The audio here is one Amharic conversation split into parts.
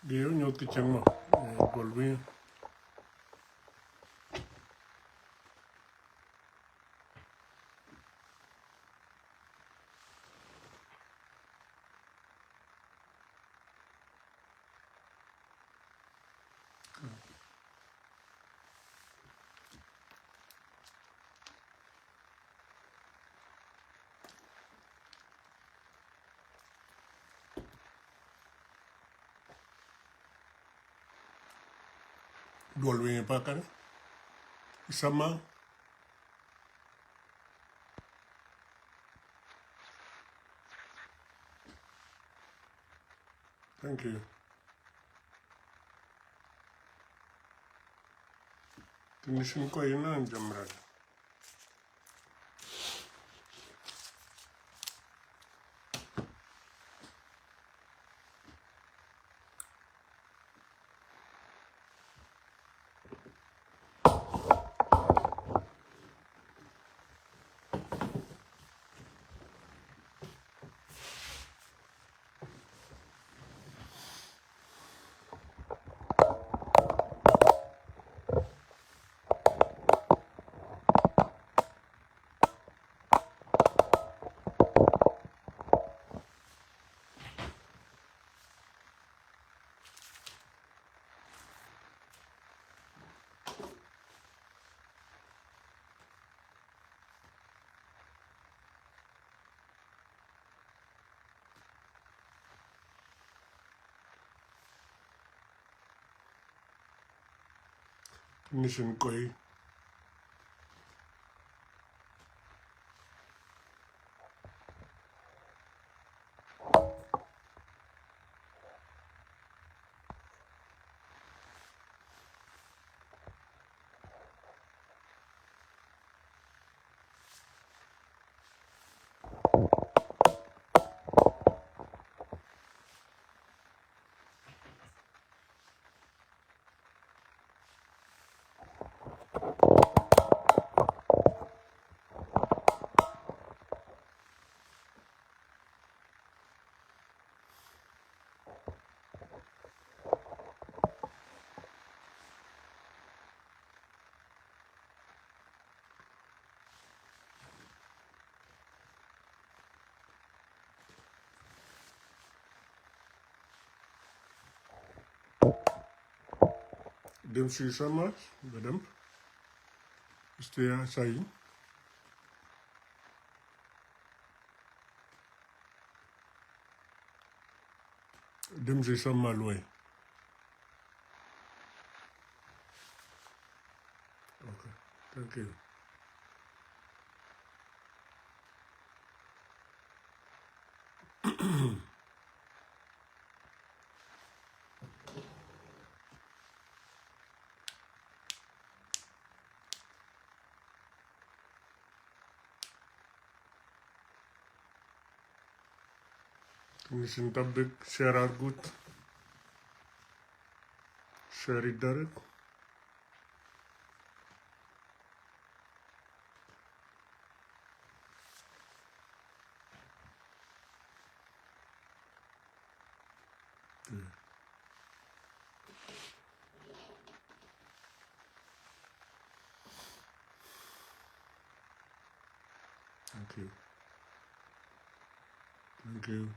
Nyot ki cheng ma gol wi. Dwol wi pa kan ይሰማል። Thank you. ትንሽ እንቆይና እንጀምራለን። ትንሽ እንቆይ። ድምፁ ይሰማል በደንብ? እስቲ ያሳይኝ። ድምፅ ይሰማል ወይ? Okay, thank you. ትንሽ እንጠብቅ። Share አድርጉት። Share ይደረግ። Thank you. Thank you.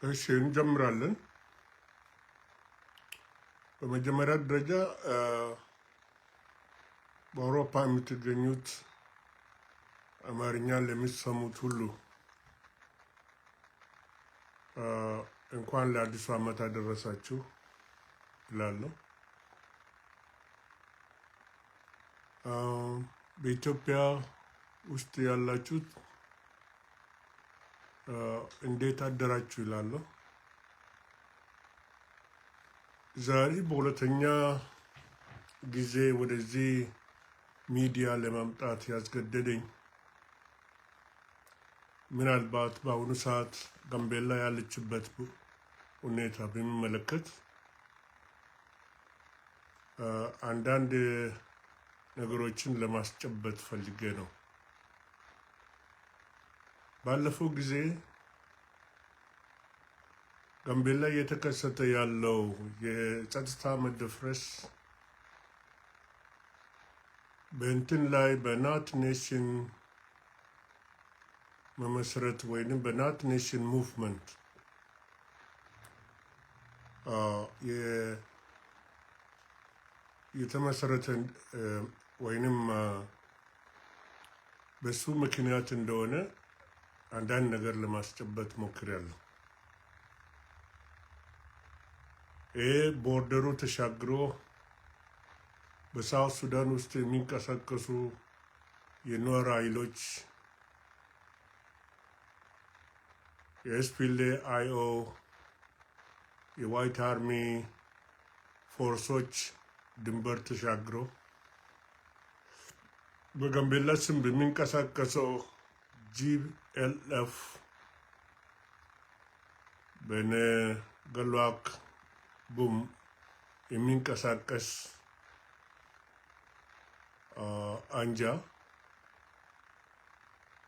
እሺ እንጀምራለን። በመጀመሪያ ደረጃ በአውሮፓ የምትገኙት አማርኛ ለሚሰሙት ሁሉ እንኳን ለአዲሱ ዓመት አደረሳችሁ እላለሁ። በኢትዮጵያ ውስጥ ያላችሁት እንዴት አደራችሁ ይላለሁ። ዛሬ በሁለተኛ ጊዜ ወደዚህ ሚዲያ ለማምጣት ያስገደደኝ ምናልባት በአሁኑ ሰዓት ጋምቤላ ያለችበት ሁኔታ በሚመለከት አንዳንድ ነገሮችን ለማስጨበጥ ፈልጌ ነው። ባለፈው ጊዜ ጋምቤላ እየተከሰተ ያለው የጸጥታ መደፍረስ በእንትን ላይ በ Nut Nation መመስረት ወይንም በ Nut Nation movement የተመሰረተ ወይንም በሱ ምክንያት እንደሆነ አንዳንድ ነገር ለማስጨበጥ ሞክሬያለሁ። ይህ border ኡ ተሻግሮ በ South Sudan ውስጥ የሚንቀሳቀሱ የኑዌር ኃይሎች፣ የ SPLA IO፣ የ White Army force ኦች ድንበር ተሻግሮ በጋምቤላ ስም በሚንቀሳቀሰው GLF በነ ገሏክ ቡም የሚንቀሳቀስ አንጃ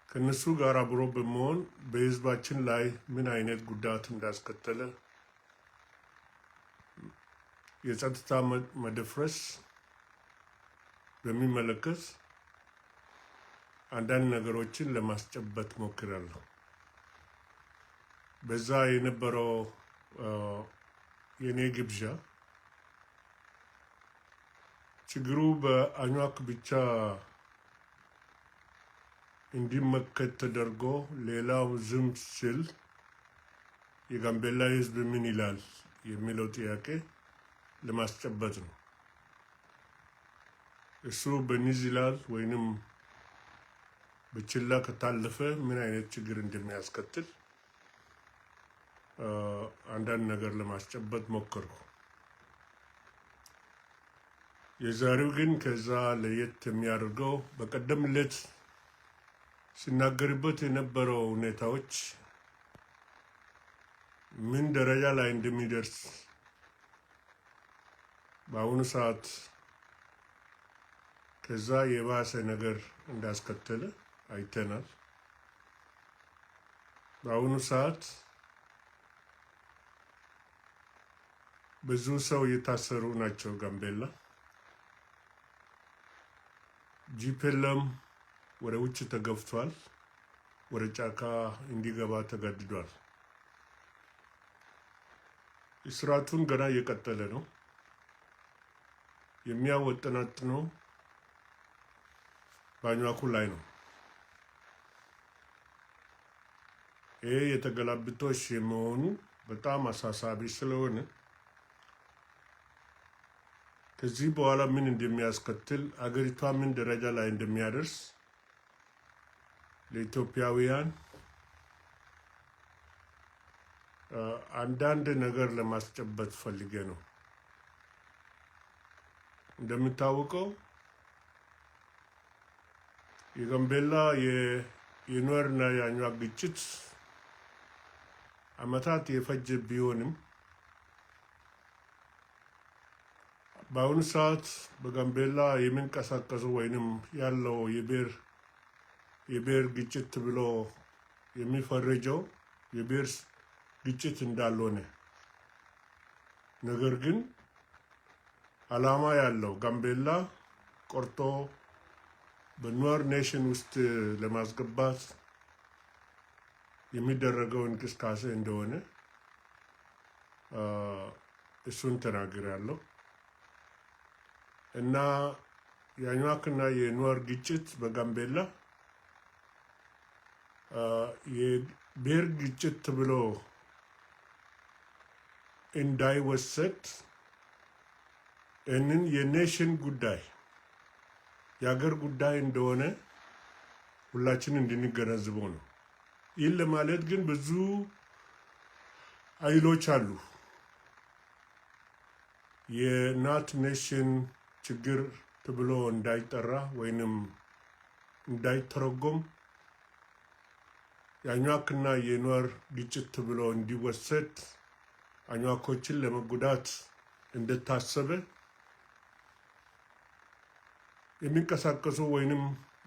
ከነሱ ጋር አብሮ በመሆን በህዝባችን ላይ ምን አይነት ጉዳት እንዳስከተለ፣ የጸጥታ መደፍረስ በሚመለከት አንዳንድ ነገሮችን ለማስጨበጥ ሞክራለሁ። በዛ የነበረው የኔ ግብዣ ችግሩ በአኟክ ብቻ እንዲመከት ተደርጎ ሌላው ዝም ሲል የጋምቤላ ህዝብ ምን ይላል የሚለው ጥያቄ ለማስጨበጥ ነው። እሱ በኒዚላል ወይንም በችላ ከታለፈ ምን አይነት ችግር እንደሚያስከትል አንዳንድ ነገር ለማስጨበጥ ሞከርኩ። የዛሬው ግን ከዛ ለየት የሚያደርገው በቀደም ዕለት ሲናገርበት የነበረው ሁኔታዎች ምን ደረጃ ላይ እንደሚደርስ በአሁኑ ሰዓት ከዛ የባሰ ነገር እንዳስከተለ አይተናል። በአሁኑ ሰዓት ብዙ ሰው የታሰሩ ናቸው። ጋምቤላ GPLM ወደ ውጭ ተገፍቷል። ወደ ጫካ እንዲገባ ተገድዷል። እስራቱን ገና እየቀጠለ ነው። የሚያወጠናጥነው በአኟኩ ላይ ነው። ይህ የተገላብጦሽ የመሆኑ በጣም አሳሳቢ ስለሆነ ከዚህ በኋላ ምን እንደሚያስከትል፣ አገሪቷ ምን ደረጃ ላይ እንደሚያደርስ ለኢትዮጵያውያን አንዳንድ ነገር ለማስጨበጥ ፈልጌ ነው። እንደሚታወቀው የጋምቤላ የኑዌርና የአኟክ ግጭት ዓመታት የፈጀ ቢሆንም በአሁኑ ሰዓት በጋምቤላ የሚንቀሳቀሱ ወይንም ያለው የብሔር ግጭት ብሎ የሚፈረጀው የብሔር ግጭት እንዳልሆነ፣ ነገር ግን ዓላማ ያለው ጋምቤላ ቆርጦ በኑዌር nation ውስጥ ለማስገባት የሚደረገው እንቅስቃሴ እንደሆነ እሱን ተናግሬያለሁ። እና የአኝዋክና የኑዌር ግጭት በጋምቤላ የብሔር ግጭት ብሎ እንዳይወሰድ፣ ይህንን የ nation ጉዳይ፣ የሀገር ጉዳይ እንደሆነ ሁላችን እንድንገነዝበው ነው። ይህን ለማለት ግን ብዙ ኃይሎች አሉ። የ not nation ችግር ተብሎ እንዳይጠራ ወይንም እንዳይተረጎም፣ የአኟክና የኑዌር ግጭት ተብሎ እንዲወሰድ፣ አኟኮችን ለመጉዳት እንደታሰበ የሚንቀሳቀሱ ወይንም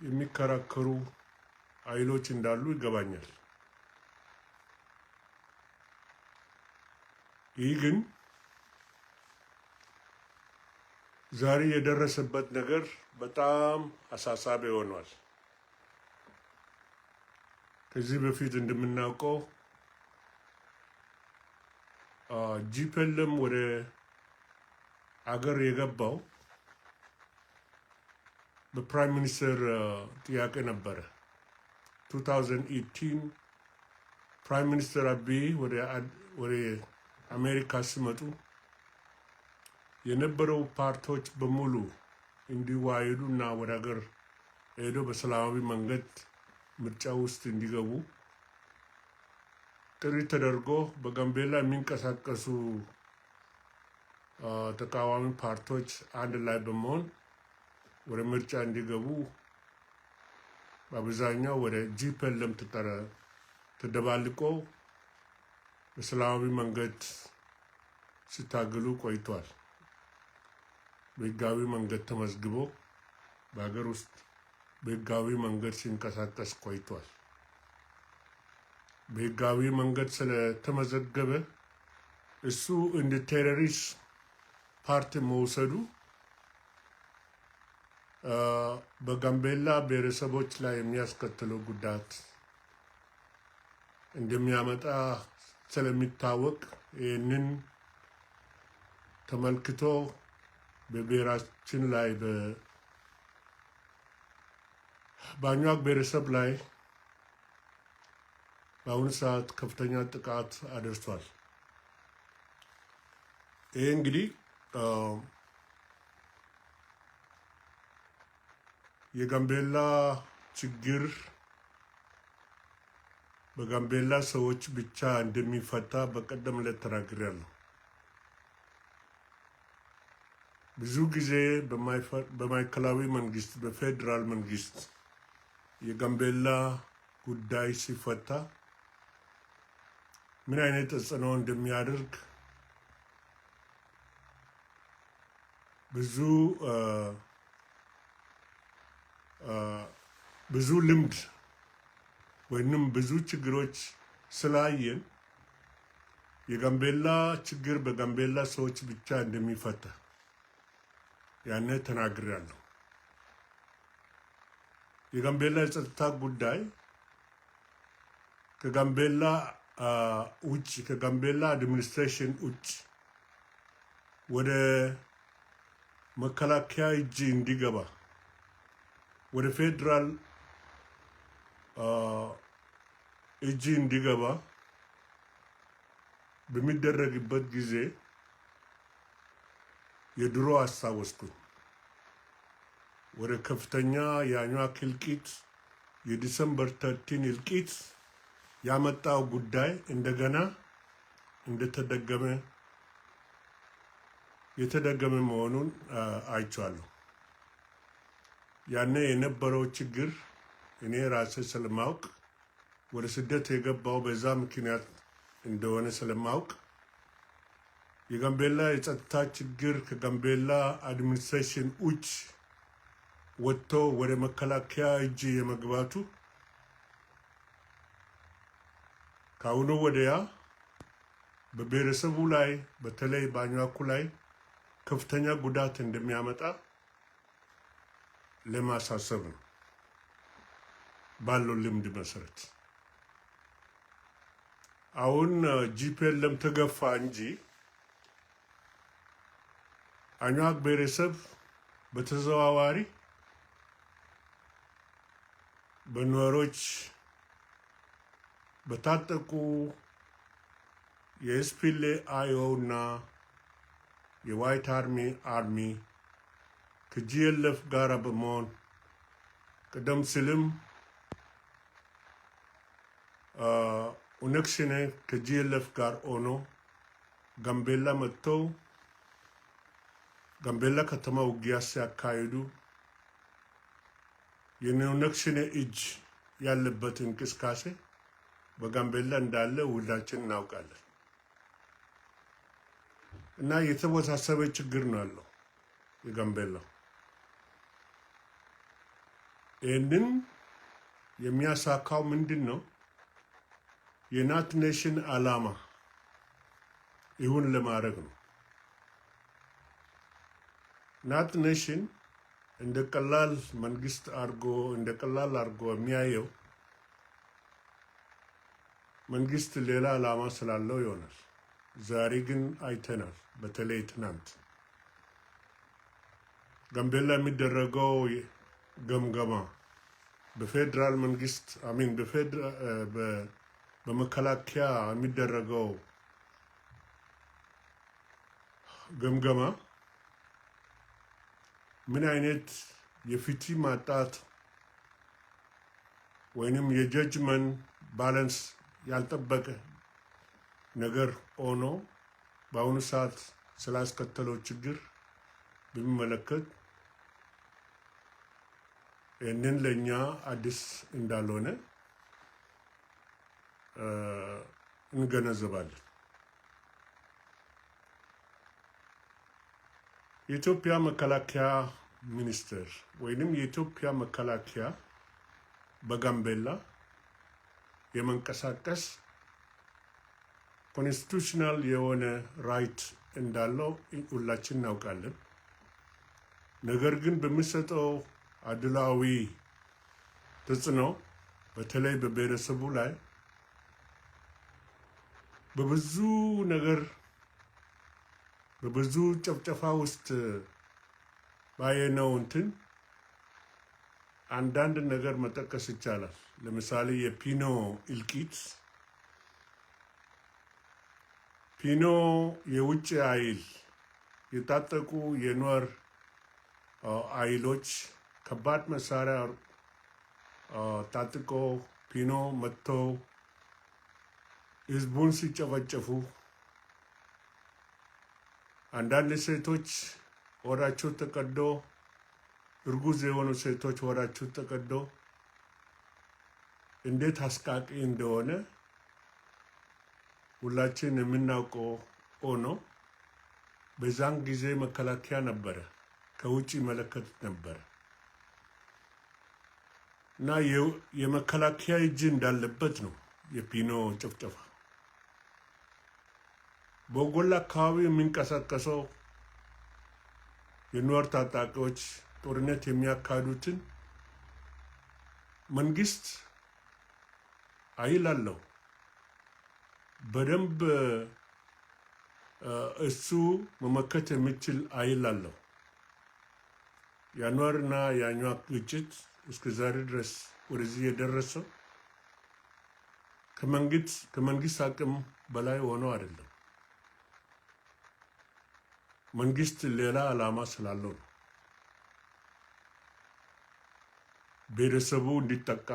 የሚከራከሩ ኃይሎች እንዳሉ ይገባኛል። ይህ ግን ዛሬ የደረሰበት ነገር በጣም አሳሳቢ ሆኗል። ከዚህ በፊት እንደምናውቀው GPLM ወደ አገር የገባው በ prime minister ጥያቄ ነበረ። 2018 Prime Minister አብይ ወደ አሜሪካ ሲመጡ የነበረው ፓርቲዎች በሙሉ እንዲዋሃዱ እና ወደ ሀገር ሄዶ በሰላማዊ መንገድ ምርጫ ውስጥ እንዲገቡ ጥሪ ተደርጎ፣ በጋምቤላ የሚንቀሳቀሱ ተቃዋሚ ፓርቲዎች አንድ ላይ በመሆን ወደ ምርጫ እንዲገቡ፣ በአብዛኛው ወደ GPLM ተደባልቆ በሰላማዊ መንገድ ሲታገሉ ቆይቷል። በህጋዊ መንገድ ተመዝግቦ በሀገር ውስጥ በህጋዊ መንገድ ሲንቀሳቀስ ቆይቷል። በህጋዊ መንገድ ስለተመዘገበ እሱ እንደ terrorist party መውሰዱ በጋምቤላ ብሔረሰቦች ላይ የሚያስከትለው ጉዳት እንደሚያመጣ ስለሚታወቅ፣ ይህንን ተመልክቶ በብሔራችን ላይ፣ በአኟክ ብሔረሰብ ላይ በአሁኑ ሰዓት ከፍተኛ ጥቃት አድርሷል። ይህ እንግዲህ የጋምቤላ ችግር በጋምቤላ ሰዎች ብቻ እንደሚፈታ በቀደም ዕለት ተናግሬያለሁ። ብዙ ጊዜ በማዕከላዊ መንግስት፣ በፌዴራል መንግስት የጋምቤላ ጉዳይ ሲፈታ ምን አይነት ተጽዕኖ እንደሚያደርግ ብዙ ልምድ ወይንም ብዙ ችግሮች ስላየን፣ የጋምቤላ ችግር በጋምቤላ ሰዎች ብቻ እንደሚፈታ ያኔ ተናግሬያለሁ። የጋምቤላ የጸጥታ ጉዳይ ከጋምቤላ ውጭ፣ ከጋምቤላ administration ውጭ ወደ መከላከያ እጅ እንዲገባ፣ ወደ ፌዴራል እጅ እንዲገባ በሚደረግበት ጊዜ የድሮ አስታወስኩኝ። ወደ ከፍተኛ የአኟክ እልቂት፣ የ December 13 እልቂት ያመጣው ጉዳይ እንደገና እንደተደገመ፣ የተደገመ መሆኑን አይቼዋለሁ። ያኔ የነበረው ችግር እኔ ራሴ ስለማውቅ፣ ወደ ስደት የገባው በዛ ምክንያት እንደሆነ ስለማውቅ፣ የጋምቤላ የጸጥታ ችግር ከጋምቤላ administration ውጭ ወጥቶ ወደ መከላከያ እጅ የመግባቱ ከአሁኑ ወዲያ በብሔረሰቡ ላይ፣ በተለይ በአኟኩ ላይ ከፍተኛ ጉዳት እንደሚያመጣ ለማሳሰብ ነው ባለው ልምድ መሰረት። አሁን GPLM ተገፋ እንጂ አኟክ ብሔረሰብ በተዘዋዋሪ በኑዌሮች በታጠቁ የ SPLA IO እና የ White Army ከ GLF ጋር በመሆን፣ ቀደም ሲልም ኦነግ ሸኔ ከ GLF ጋር ሆኖ ጋምቤላ መጥተው ጋምቤላ ከተማ ውጊያ ሲያካሂዱ የኦነግ ሸኔ እጅ ያለበት እንቅስቃሴ በጋምቤላ እንዳለ ሁላችን እናውቃለን። እና የተወሳሰበ ችግር ነው ያለው የጋምቤላው። ይህንን የሚያሳካው ምንድን ነው? የ United Nation ዓላማ ይሁን ለማድረግ ነው። United Nation እንደ ቀላል መንግስት አድርጎ፣ እንደ ቀላል አድርጎ የሚያየው መንግስት ሌላ ዓላማ ስላለው ይሆናል። ዛሬ ግን አይተናል። በተለይ ትናንት ጋምቤላ የሚደረገው ገምገማ በፌዴራል መንግስት፣ I mean በመከላከያ የሚደረገው ግምገማ ምን አይነት የፍትህ ማጣት ወይንም የ judgment balance ያልጠበቀ ነገር ሆኖ በአሁኑ ሰዓት ስላስከተለው ችግር በሚመለከት ይህንን ለእኛ አዲስ እንዳልሆነ እንገነዘባለን። የኢትዮጵያ መከላከያ ሚኒስቴር ወይንም የኢትዮጵያ መከላከያ በጋምቤላ የመንቀሳቀስ constitutional የሆነ right እንዳለው ሁላችን እናውቃለን። ነገር ግን በሚሰጠው አድላዊ ተጽዕኖ በተለይ በብሔረሰቡ ላይ በብዙ ነገር፣ በብዙ ጭፍጨፋ ውስጥ ባየነው እንትን አንዳንድ ነገር መጠቀስ ይቻላል። ለምሳሌ የፒኖ እልቂት፣ ፒኖ የውጭ ኃይል የታጠቁ የኑዌር ኃይሎች ከባድ መሳሪያ ታጥቆ ፒኖ መጥተው ህዝቡን ሲጨፈጨፉ፣ አንዳንድ ሴቶች ሆዳቸው ተቀዶ፣ እርጉዝ የሆኑ ሴቶች ሆዳቸው ተቀዶ እንዴት አስቃቂ እንደሆነ ሁላችን የምናውቀው ሆኖ በዛን ጊዜ መከላከያ ነበረ፣ ከውጭ ይመለከት ነበረ እና የመከላከያ እጅ እንዳለበት ነው የፒኖ ጭፍጨፋ። በጎላ አካባቢ የሚንቀሳቀሰው የኑዌር ታጣቂዎች ጦርነት የሚያካሂዱትን መንግስት ኃይል አለው። በደንብ እሱ መመከት የሚችል ኃይል አለው። የኑዌርና የአኟክ ግጭት እስከ ዛሬ ድረስ ወደዚህ የደረሰው ከመንግስት አቅም በላይ ሆኖ አይደለም። መንግስት ሌላ ዓላማ ስላለው ነው። ብሔረሰቡ እንዲጠቃ፣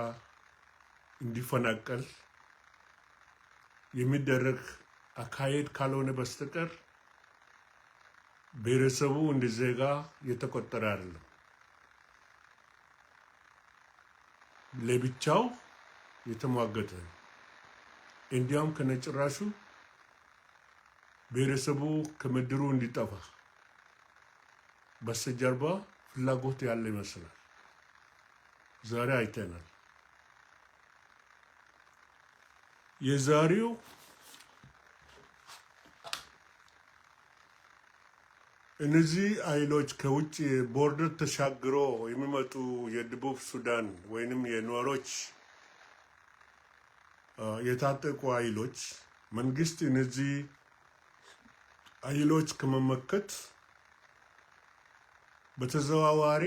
እንዲፈናቀል የሚደረግ አካሄድ ካልሆነ በስተቀር ብሔረሰቡ እንደ ዜጋ የተቆጠረ አይደለም። ለብቻው የተሟገተ ነው። እንዲያውም ከነጭራሹ ብሔረሰቡ ከምድሩ እንዲጠፋ በስተጀርባ ፍላጎት ያለ ይመስላል። ዛሬ አይተናል። የዛሬው እነዚህ ኃይሎች ከውጭ border ተሻግሮ የሚመጡ የደቡብ ሱዳን ወይንም የኑዌሮች የታጠቁ ኃይሎች፣ መንግስት እነዚህ ኃይሎች ከመመከት በተዘዋዋሪ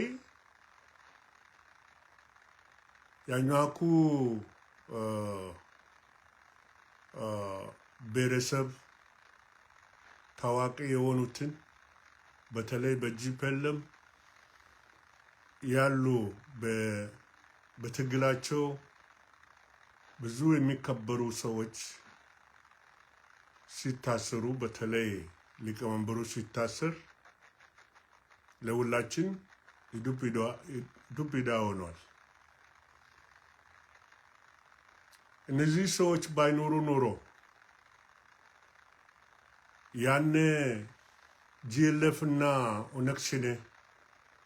የአኟኩ ብሔረሰብ ታዋቂ የሆኑትን፣ በተለይ በ GPLF ያሉ፣ በትግላቸው ብዙ የሚከበሩ ሰዎች ሲታሰሩ፣ በተለይ ሊቀመንበሩ ሲታሰር ለሁላችን ዱብ ዕዳ ሆኗል። እነዚህ ሰዎች ባይኖሩ ኖሮ ያኔ GLF እና ኦነግ ሸኔ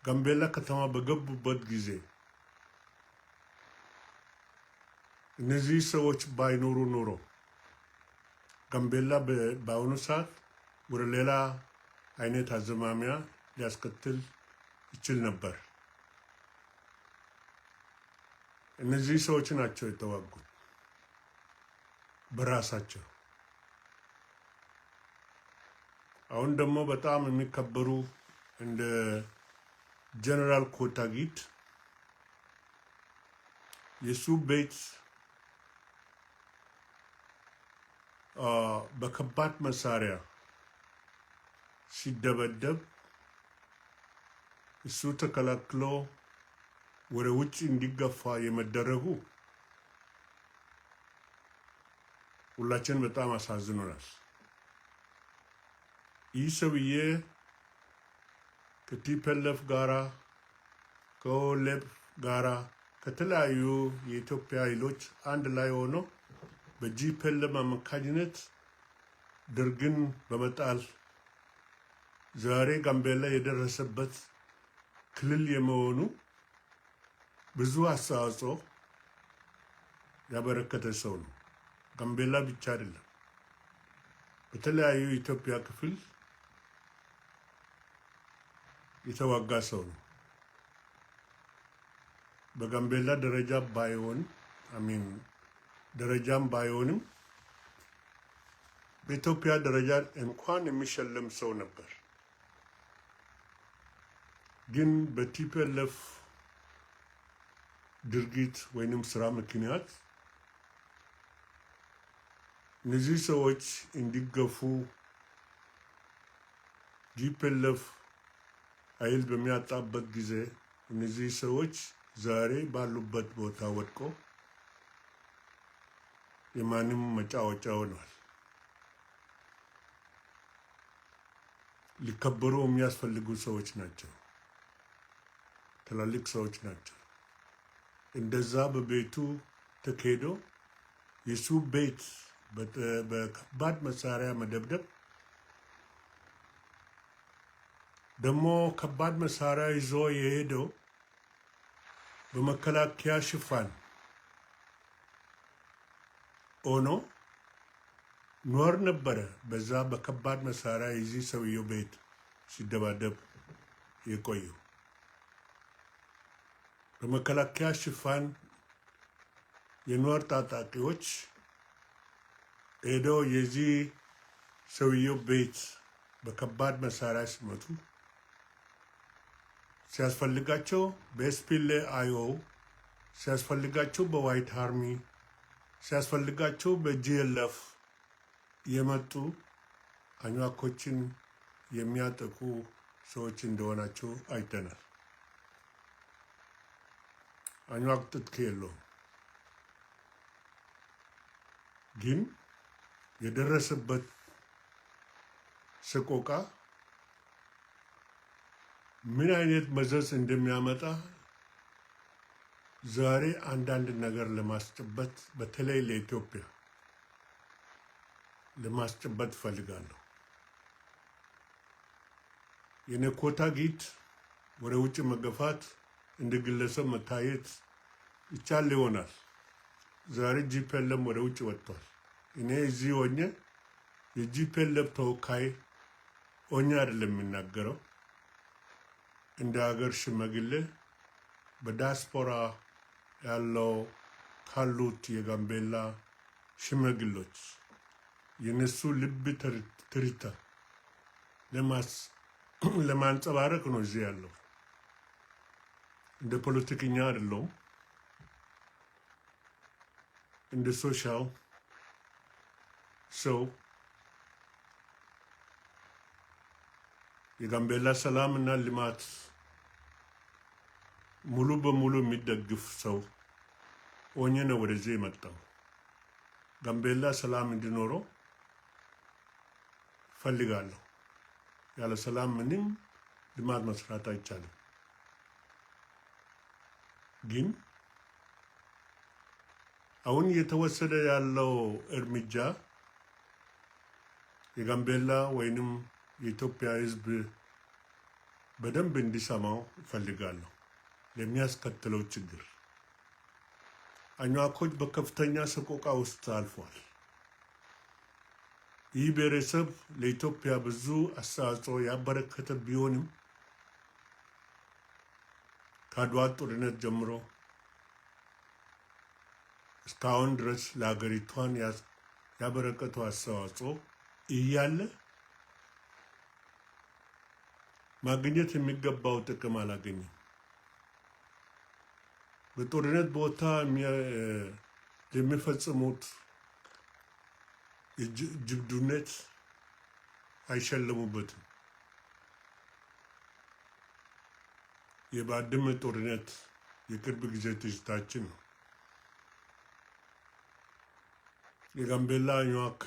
ጋምቤላ ከተማ በገቡበት ጊዜ፣ እነዚህ ሰዎች ባይኖሩ ኖሮ ጋምቤላ በአሁኑ ሰዓት ወደ ሌላ አይነት አዝማሚያ ሊያስከትል ይችል ነበር። እነዚህ ሰዎች ናቸው የተዋጉት በራሳቸው። አሁን ደግሞ በጣም የሚከበሩ እንደ ጀነራል ኮታጊት የሱ ቤት በከባድ መሳሪያ ሲደበደብ እሱ ተከላክሎ ወደ ውጭ እንዲገፋ የመደረጉ ሁላችን በጣም አሳዝኖናል። ይህ ሰውዬ ከ TPLF ጋራ፣ ከ OLF ጋራ፣ ከተለያዩ የኢትዮጵያ ኃይሎች አንድ ላይ ሆኖ በ GPLF አማካኝነት ደርግን በመጣል ዛሬ ጋምቤላ የደረሰበት ክልል የመሆኑ ብዙ አስተዋጽኦ ያበረከተ ሰው ነው። ጋምቤላ ብቻ አይደለም፣ በተለያዩ የኢትዮጵያ ክፍል የተዋጋ ሰው ነው። በጋምቤላ ደረጃ ባይሆን፣ I mean ደረጃም ባይሆንም፣ በኢትዮጵያ ደረጃ እንኳን የሚሸለም ሰው ነበር። ግን በ TPLF ድርጊት ወይንም ስራ ምክንያት እነዚህ ሰዎች እንዲገፉ፣ GPLF ኃይል በሚያጣበት ጊዜ እነዚህ ሰዎች ዛሬ ባሉበት ቦታ ወድቆ የማንም መጫወቻ ሆኗል። ሊከበሩ የሚያስፈልጉ ሰዎች ናቸው። ትላልቅ ሰዎች ናቸው። እንደዛ በቤቱ ተካሄዶ የሱ ቤት በከባድ መሳሪያ መደብደብ፣ ደግሞ ከባድ መሳሪያ ይዞ የሄደው በመከላከያ ሽፋን ሆኖ ኗር ነበረ። በዛ በከባድ መሳሪያ የዚህ ሰውየው ቤት ሲደባደብ የቆየው በመከላከያ ሽፋን የኗር ታጣቂዎች ሄደው የዚህ ሰውየው ቤት በከባድ መሳሪያ ሲመቱ፣ ሲያስፈልጋቸው በ SPLA IO፣ ሲያስፈልጋቸው በ White Army፣ ሲያስፈልጋቸው በ GLF የመጡ አኟኮችን የሚያጠቁ ሰዎች እንደሆናቸው አይተናል። አኟክ ትጥቅ የለውም፣ ግን የደረሰበት ሰቆቃ ምን አይነት መዘዝ እንደሚያመጣ ዛሬ አንዳንድ ነገር ለማስጨበጥ፣ በተለይ ለኢትዮጵያ ለማስጨበጥ እፈልጋለሁ። የነኮታ ጊት ወደ ውጭ መገፋት እንደ ግለሰብ መታየት ይቻል ይሆናል። ዛሬ GPLF ወደ ውጭ ወጥቷል። እኔ እዚህ ሆኜ የ GPLF ተወካይ ሆኜ አይደለም የሚናገረው። እንደ ሀገር ሽማግሌ በዲያስፖራ ያለው ካሉት የጋምቤላ ሽማግሌዎች የነሱ ልብ ትርታ ለማንጸባረቅ ነው እዚህ ያለው። እንደ ፖለቲከኛ አይደለሁም፣ እንደ social ሰው የጋምቤላ ሰላም እና ልማት ሙሉ በሙሉ የሚደግፍ ሰው ሆኜ ነው ወደዚህ የመጣው። ጋምቤላ ሰላም እንዲኖረው እፈልጋለሁ። ያለ ሰላም ምንም ልማት መስራት አይቻልም። ግን አሁን እየተወሰደ ያለው እርምጃ የጋምቤላ ወይንም የኢትዮጵያ ሕዝብ በደንብ እንዲሰማው እፈልጋለሁ። ለሚያስከትለው ችግር አኟኮች በከፍተኛ ሰቆቃ ውስጥ አልፏል። ይህ ብሔረሰብ ለኢትዮጵያ ብዙ አስተዋጽኦ ያበረከተ ቢሆንም ከአድዋ ጦርነት ጀምሮ እስካሁን ድረስ ለሀገሪቷን ያበረከተው አስተዋጽኦ እያለ ማግኘት የሚገባው ጥቅም አላገኘም። በጦርነት ቦታ የሚፈጽሙት ጅብዱነት አይሸለሙበትም። የባድመ ጦርነት የቅርብ ጊዜ ትዝታችን ነው። የጋምቤላ አኝዋክ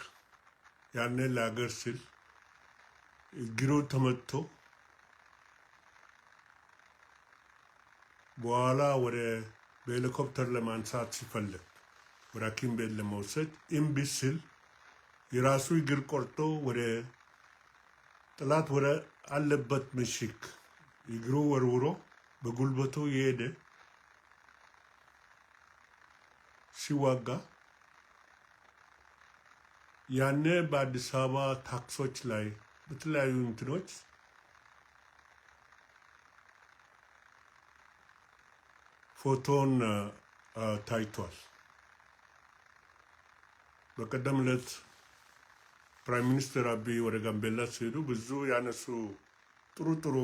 ያኔ ለሀገር ሲል እግሩ ተመትቶ በኋላ ወደ በሄሊኮፕተር ለማንሳት ሲፈልግ ወደ ሐኪም ቤት ለመውሰድ እምቢ ሲል የራሱ እግር ቆርጦ ወደ ጠላት ወደ አለበት ምሽግ እግሩ ወርውሮ በጉልበቱ የሄደ ሲዋጋ ያኔ በአዲስ አበባ ታክሶች ላይ በተለያዩ እንትኖች ፎቶን ታይቷል። በቀደም ዕለት Prime Minister አብይ ወደ ጋምቤላ ሲሄዱ ብዙ ያነሱ ጥሩ ጥሩ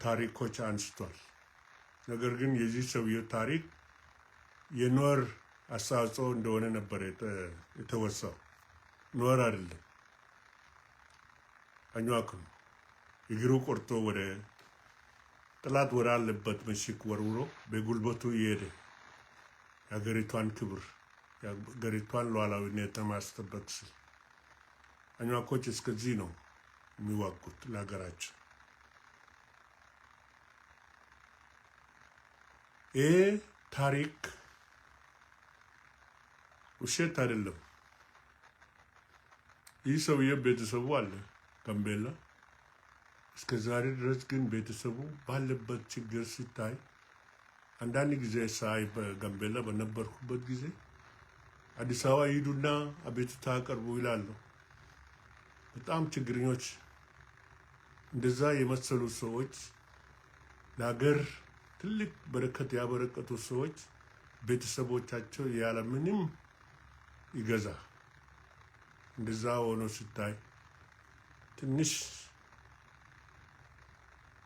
ታሪኮች አንስቷል። ነገር ግን የዚህ ሰውዬው ታሪክ የኑዌር አስተዋጽኦ እንደሆነ ነበር የተወሳው። ኑዌር አይደለም፣ አኟክ ነው። እግሩ ቆርጦ ወደ ጠላት ወዳለበት ምሽግ ወርውሮ በጉልበቱ እየሄደ የሀገሪቷን ክብር የሀገሪቷን ሉዓላዊነት ለማስጠበቅ ሲል አኟኮች እስከዚህ ነው የሚዋጉት ለሀገራቸው። ይህ ታሪክ ውሸት አይደለም። ይህ ሰውዬ ቤተሰቡ አለ ጋምቤላ። እስከ ዛሬ ድረስ ግን ቤተሰቡ ባለበት ችግር ሲታይ አንዳንድ ጊዜ ሳይ በጋምቤላ በነበርኩበት ጊዜ አዲስ አበባ ሂዱና አቤቱታ አቅርቡ ይላሉ። በጣም ችግረኞች እንደዛ የመሰሉ ሰዎች ለሀገር ትልቅ በረከት ያበረከቱ ሰዎች ቤተሰቦቻቸው ያለምንም ይገዛ እንደዛ ሆኖ ሲታይ ትንሽ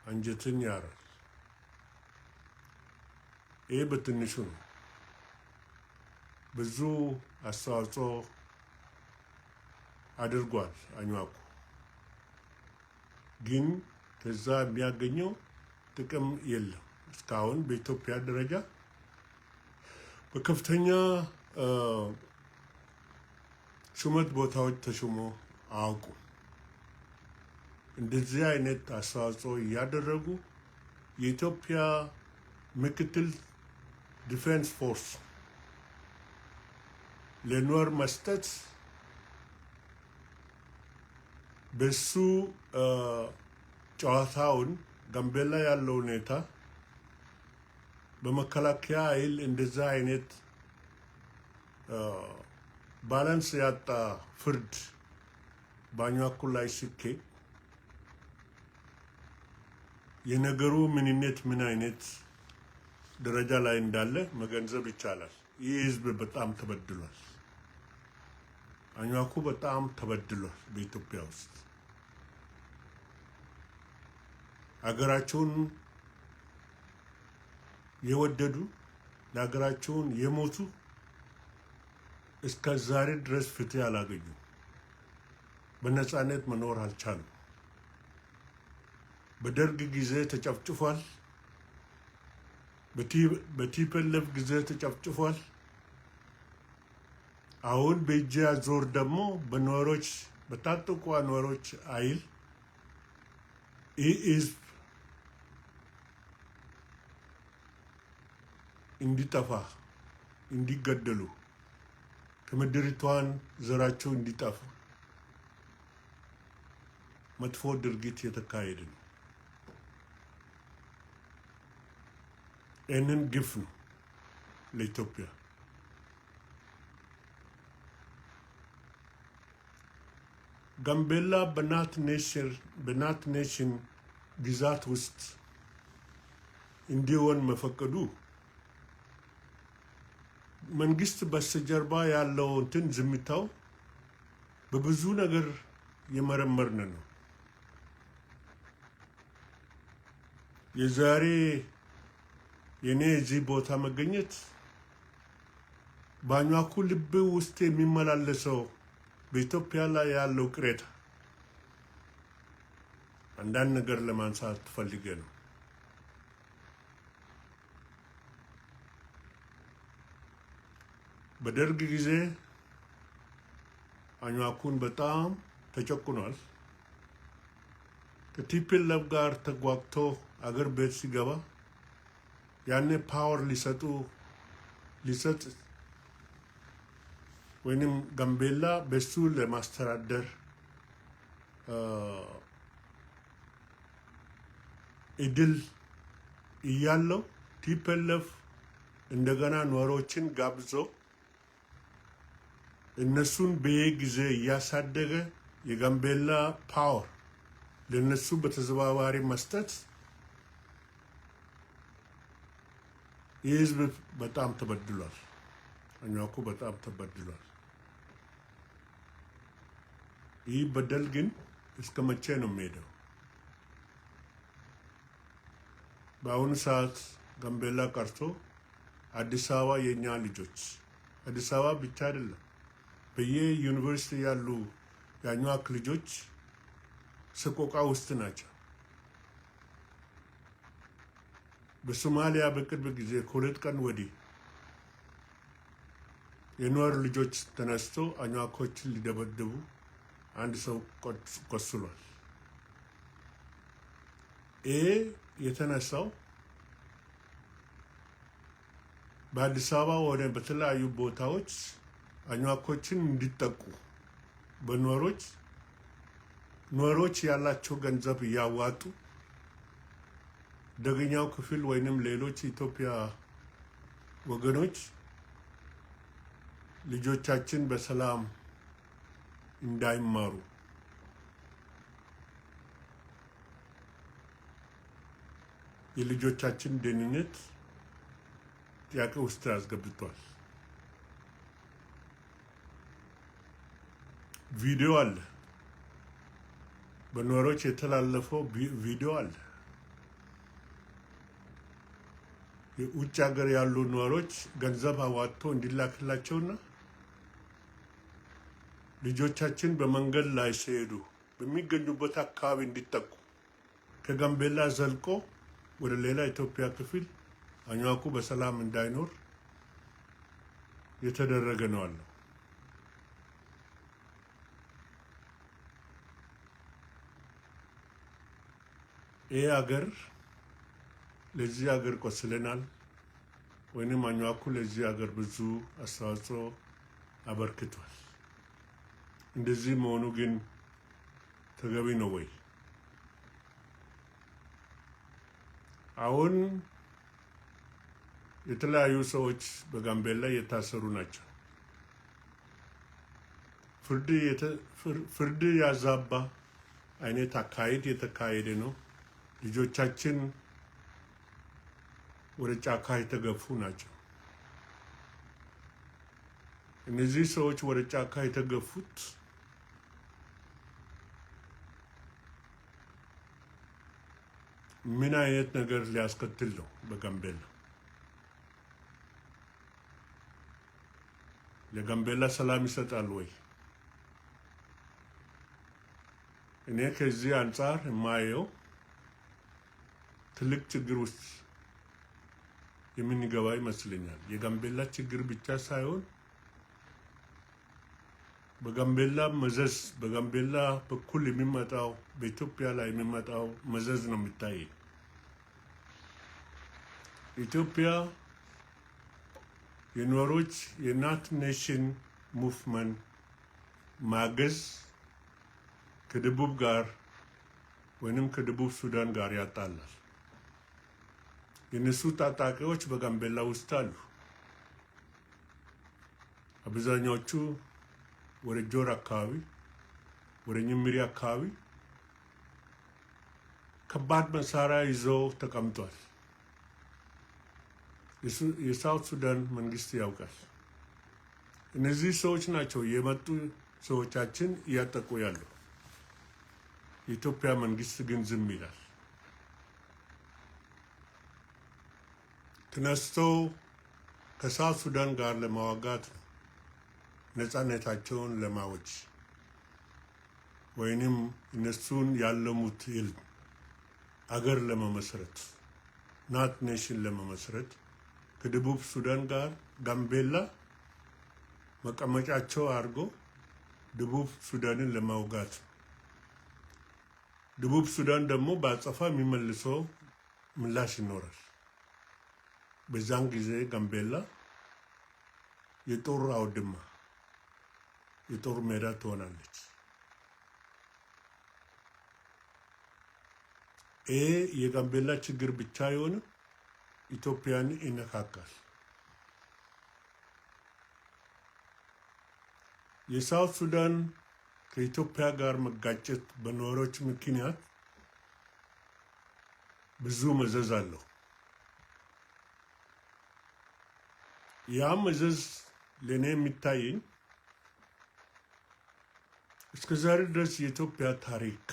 አንጀትን ያራል። ይህ በትንሹ ነው። ብዙ አስተዋጽኦ አድርጓል አኟኩ። ግን ከዛ የሚያገኘው ጥቅም የለም። እስካሁን በኢትዮጵያ ደረጃ በከፍተኛ ሹመት ቦታዎች ተሹሞ አያውቁም። እንደዚህ አይነት አስተዋጽኦ እያደረጉ የኢትዮጵያ ምክትል defense force ለኑዌር መስጠት በሱ ጨዋታውን ጋምቤላ ያለው ሁኔታ በመከላከያ ኃይል እንደዛ አይነት balance ያጣ ፍርድ በአኟኩ ላይ ሲኬድ የነገሩ ምንነት ምን አይነት ደረጃ ላይ እንዳለ መገንዘብ ይቻላል። ይህ ህዝብ በጣም ተበድሏል። አኟኩ በጣም ተበድሏል። በኢትዮጵያ ውስጥ ሀገራቸውን የወደዱ፣ ለሀገራቸውን የሞቱ እስከ ዛሬ ድረስ ፍትህ አላገኙ፣ በነፃነት መኖር አልቻሉም። በደርግ ጊዜ ተጨፍጭፏል። በ TPLF ጊዜ ተጨፍጭፏል። አሁን በእጅ አዙር ደግሞ በኑዌሮች፣ በታጠቁ ኑዌሮች ኃይል ይህ ህዝብ እንዲጠፋ፣ እንዲገደሉ፣ ከምድሪቷን ዘራቸው እንዲጠፋ መጥፎ ድርጊት የተካሄደ ነው። ይህንን ግፍ ነው ለኢትዮጵያ። ጋምቤላ በ United Nation ግዛት ውስጥ እንዲሆን መፈቀዱ መንግስት በስተጀርባ ያለው እንትን ዝምታው በብዙ ነገር የመረመርን ነው። የዛሬ የኔ እዚህ ቦታ መገኘት በአኟኩ ልብ ውስጥ የሚመላለሰው በኢትዮጵያ ላይ ያለው ቅሬታ አንዳንድ ነገር ለማንሳት ፈልጌ ነው። በደርግ ጊዜ አኟኩን በጣም ተጨቁኗል። ከ TPLF ጋር ተጓግቶ አገር ቤት ሲገባ ያኔ power ሊሰጥ ወይንም ጋምቤላ በሱ ለማስተዳደር እድል እያለው TPLF እንደገና ኑዌሮችን ጋብዞ እነሱን በየጊዜ እያሳደገ የጋምቤላ power ለነሱ በተዘዋዋሪ መስጠት ይህ ህዝብ በጣም ተበድሏል። አኟኩ በጣም ተበድሏል። ይህ በደል ግን እስከ መቼ ነው የሚሄደው? በአሁኑ ሰዓት ጋምቤላ ቀርቶ አዲስ አበባ የእኛ ልጆች፣ አዲስ አበባ ብቻ አይደለም፣ በየዩኒቨርሲቲ ያሉ የአኟክ ልጆች ሰቆቃ ውስጥ ናቸው። በሶማሊያ በቅርብ ጊዜ ከ2 ቀን ወዲህ የኑዌር ልጆች ተነስቶ አኟኮችን ሊደበድቡ አንድ ሰው ቆስሏል። ይሄ የተነሳው በአዲስ አበባ ሆነ በተለያዩ ቦታዎች አኟኮችን እንዲጠቁ በኑዌሮች፣ ኑዌሮች ያላቸው ገንዘብ እያዋጡ ደገኛው ክፍል ወይንም ሌሎች ኢትዮጵያ ወገኖች ልጆቻችን በሰላም እንዳይማሩ የልጆቻችን ደህንነት ጥያቄ ውስጥ አስገብቷል። ቪዲዮ አለ፣ በኑዌሮች የተላለፈው ቪዲዮ አለ። የውጭ ሀገር ያሉ ኑዌሮች ገንዘብ አዋጥቶ እንዲላክላቸውና ልጆቻችን በመንገድ ላይ ሲሄዱ በሚገኙበት አካባቢ እንዲጠቁ ከጋምቤላ ዘልቆ ወደ ሌላ ኢትዮጵያ ክፍል አኟኩ በሰላም እንዳይኖር የተደረገ ነው አለው። ይህ ሀገር ለዚህ ሀገር ቆስለናል፣ ወይንም አኟኩ ለዚህ ሀገር ብዙ አስተዋጽኦ አበርክቷል። እንደዚህ መሆኑ ግን ተገቢ ነው ወይ? አሁን የተለያዩ ሰዎች በጋምቤላ የታሰሩ ናቸው። ፍርድ ያዛባ አይነት አካሄድ የተካሄደ ነው። ልጆቻችን ወደ ጫካ የተገፉ ናቸው። እነዚህ ሰዎች ወደ ጫካ የተገፉት ምን አይነት ነገር ሊያስከትል ነው በጋምቤላ? ለጋምቤላ ሰላም ይሰጣል ወይ? እኔ ከዚህ አንጻር የማየው ትልቅ ችግር ውስጥ የምንገባ ይመስለኛል። የጋምቤላ ችግር ብቻ ሳይሆን በጋምቤላ መዘዝ፣ በጋምቤላ በኩል የሚመጣው፣ በኢትዮጵያ ላይ የሚመጣው መዘዝ ነው የሚታይ። ኢትዮጵያ የኑዌሮች የ Nuer Nation movement ማገዝ ከደቡብ ጋር ወይንም ከደቡብ ሱዳን ጋር ያጣላል። የእነሱ ታጣቂዎች በጋምቤላ ውስጥ አሉ። አብዛኛዎቹ ወደ ጆር አካባቢ፣ ወደ ኝምሪ አካባቢ ከባድ መሳሪያ ይዘው ተቀምጧል። የ South Sudan መንግስት ያውቃል። እነዚህ ሰዎች ናቸው የመጡ ሰዎቻችን እያጠቁ ያሉ። የኢትዮጵያ መንግስት ግን ዝም ይላል። ተነስተው ከ South Sudan ጋር ለማዋጋት ነው፣ ነፃነታቸውን ለማወጅ ወይንም እነሱን ያለሙት ህልም አገር ለመመስረት፣ Nuer Nation ለመመስረት ከደቡብ ሱዳን ጋር ጋምቤላ መቀመጫቸው አድርጎ ደቡብ ሱዳንን ለማውጋት፣ ደቡብ ሱዳን ደግሞ በአጸፋ የሚመልሰው ምላሽ ይኖራል። በዛን ጊዜ ጋምቤላ የጦር አውድማ፣ የጦር ሜዳ ትሆናለች። ይሄ የጋምቤላ ችግር ብቻ አይሆንም፣ ኢትዮጵያን ይነካካል። የ South Sudan ከኢትዮጵያ ጋር መጋጨት በኑዌሮች ምክንያት ብዙ መዘዝ አለው። ያ መዘዝ ለእኔ የሚታየኝ እስከ ዛሬ ድረስ የኢትዮጵያ ታሪክ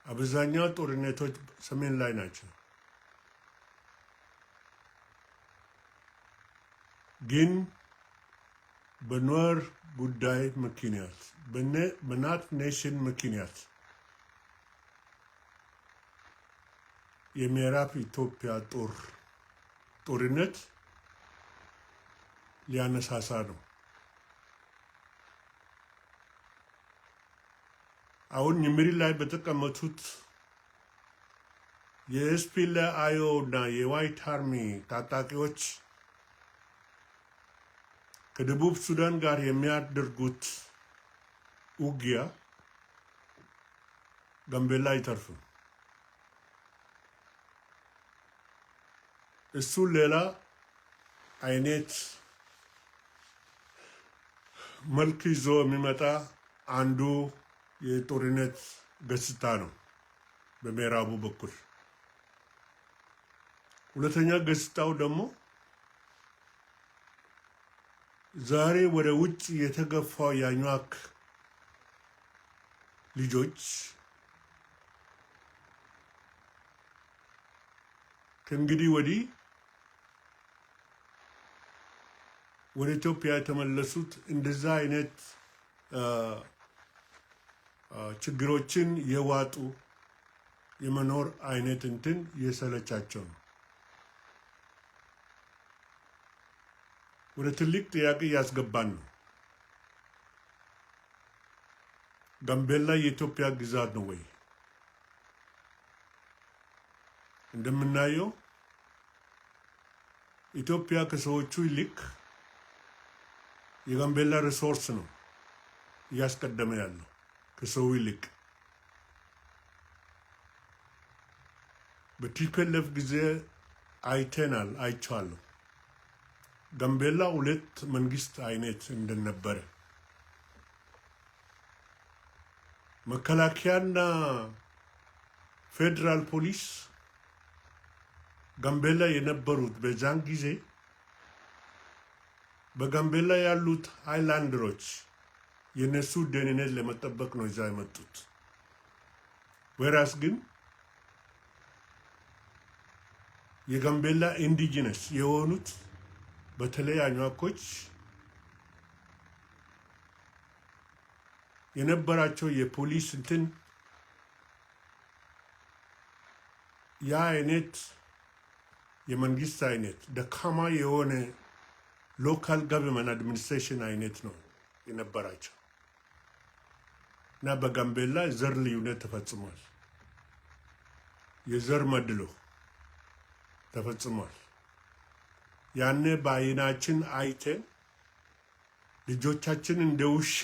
አብዛኛው ጦርነቶች ሰሜን ላይ ናቸው። ግን በኑዌር ጉዳይ ምክንያት፣ በ Nuer Nation ምክንያት የምዕራብ ኢትዮጵያ ጦርነት ሊያነሳሳ ነው። አሁን ኒምሪ ላይ በተቀመጡት የ SPLA-IO እና የ White Army ታጣቂዎች ከደቡብ ሱዳን ጋር የሚያደርጉት ውጊያ ጋምቤላ አይተርፍም። እሱ ሌላ አይነት መልክ ይዞ የሚመጣ አንዱ የጦርነት ገጽታ ነው በምዕራቡ በኩል። ሁለተኛ ገጽታው ደግሞ ዛሬ ወደ ውጭ የተገፋው የአኟክ ልጆች ከእንግዲህ ወዲህ ወደ ኢትዮጵያ የተመለሱት እንደዛ አይነት ችግሮችን የዋጡ የመኖር አይነት እንትን የሰለቻቸው ነው። ወደ ትልቅ ጥያቄ እያስገባን ነው። ጋምቤላ የኢትዮጵያ ግዛት ነው ወይ? እንደምናየው ኢትዮጵያ ከሰዎቹ ይልቅ የጋምቤላ resource ነው እያስቀደመ ያለው ከሰው ይልቅ። በ TPLF ጊዜ አይተናል፣ አይቼዋለሁ። ጋምቤላ ሁለት መንግስት አይነት እንደነበረ፣ መከላከያና ፌዴራል ፖሊስ ጋምቤላ የነበሩት በዛን ጊዜ በጋምቤላ ያሉት highlander ኦች የነሱ ደህንነት ለመጠበቅ ነው እዛ የመጡት። Whereas ግን የጋምቤላ indigenous የሆኑት በተለይ አኟኮች የነበራቸው የፖሊስ እንትን ያ አይነት የመንግስት አይነት ደካማ የሆነ local government administration አይነት ነው የነበራቸው እና በጋምቤላ ዘር ልዩነት ተፈጽሟል። የዘር መድሎ ተፈጽሟል። ያኔ በአይናችን አይተን ልጆቻችን እንደ ውሻ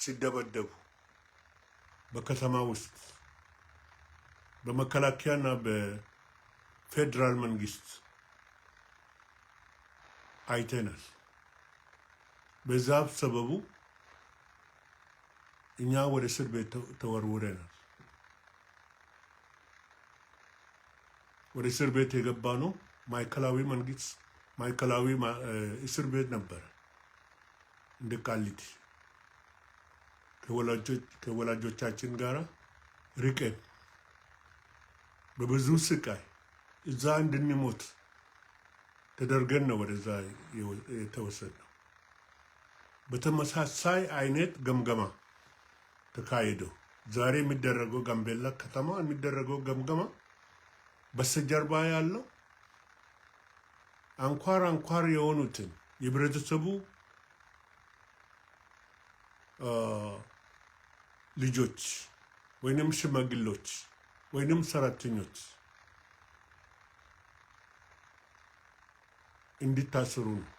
ሲደበደቡ በከተማ ውስጥ በመከላከያና በፌዴራል መንግስት አይተናል። በዛፍ ሰበቡ እኛ ወደ እስር ቤት ተወርውረናል። ወደ እስር ቤት የገባነው ማዕከላዊ መንግስት ማዕከላዊ እስር ቤት ነበረ። እንደ ቃሊቲ ከወላጆቻችን ጋር ርቀን በብዙ ስቃይ እዛ እንድንሞት ተደርገን ነው ወደዛ የተወሰድነው። በተመሳሳይ አይነት ገምገማ ተካሂዶ ዛሬ የሚደረገው ጋምቤላ ከተማ የሚደረገው ገምገማ በስተጀርባ ያለው አንኳር አንኳር የሆኑትን የህብረተሰቡ ልጆች ወይንም ሽማግሌዎች ወይንም ሰራተኞች እንዲታሰሩ ነው።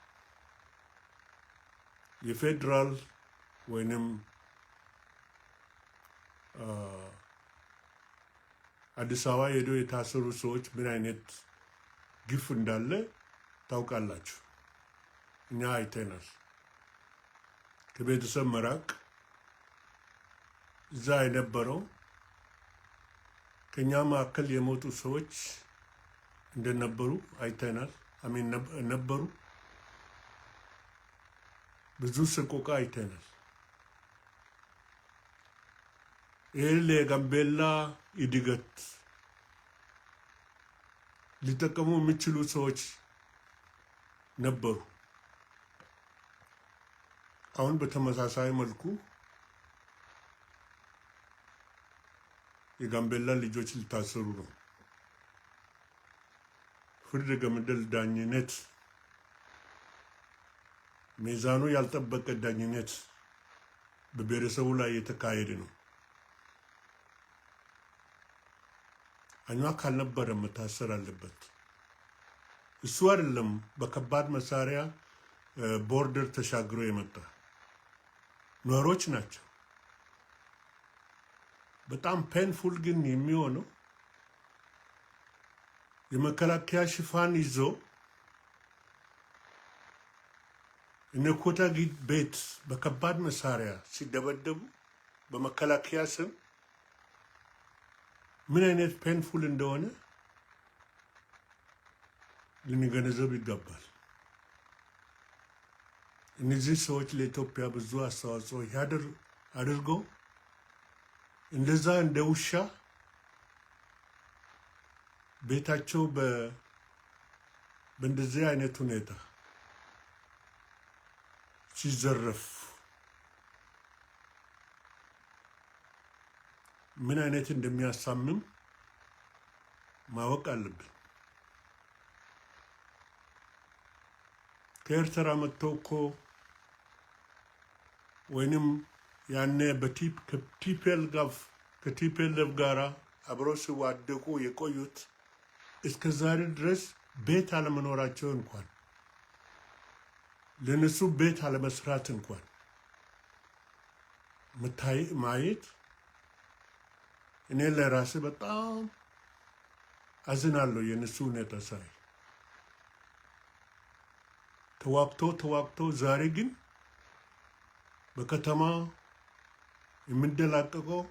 የፌዴራል ወይንም አዲስ አበባ ሄዶ የታሰሩ ሰዎች ምን አይነት ግፍ እንዳለ ታውቃላችሁ። እኛ አይተናል። ከቤተሰብ መራቅ፣ እዛ የነበረው ከእኛ መካከል የሞቱ ሰዎች እንደነበሩ አይተናል። አሚን ነበሩ። ብዙ ሰቆቃ አይተናል። ይህ ለጋምቤላ እድገት ሊጠቀሙ የሚችሉ ሰዎች ነበሩ። አሁን በተመሳሳይ መልኩ የጋምቤላ ልጆች ሊታሰሩ ነው። ፍርድ ገምድል ዳኝነት፣ ሚዛኑ ያልጠበቀ ዳኝነት በብሔረሰቡ ላይ የተካሄደ ነው። አኟክ ካልነበረ መታሰር አለበት። እሱ አይደለም በከባድ መሳሪያ border ተሻግሮ የመጣ ኑዌሮች ናቸው። በጣም painful ግን የሚሆነው የመከላከያ ሽፋን ይዞ እነ ኮታጊት ቤት በከባድ መሳሪያ ሲደበደቡ በመከላከያ ስም ምን አይነት painful እንደሆነ ልንገነዘብ ይገባል። እነዚህ ሰዎች ለኢትዮጵያ ብዙ አስተዋጽኦ አድርገው እንደዛ እንደ ውሻ ቤታቸው በእንደዚህ አይነት ሁኔታ ሲዘረፍ ምን አይነት እንደሚያሳምም ማወቅ አለብን። ከኤርትራ መጥተው እኮ ወይንም ያኔ ከ TPLF ጋራ አብረው ሲዋደቁ የቆዩት እስከ ዛሬ ድረስ ቤት አለመኖራቸው እንኳን፣ ለነሱ ቤት አለመስራት እንኳን ማየት እኔ ለራሴ በጣም አዝናለሁ። የነሱ ሁኔታ ሳይ ተዋግቶ ተዋግቶ ዛሬ ግን በከተማ የሚንደላቀቀው፣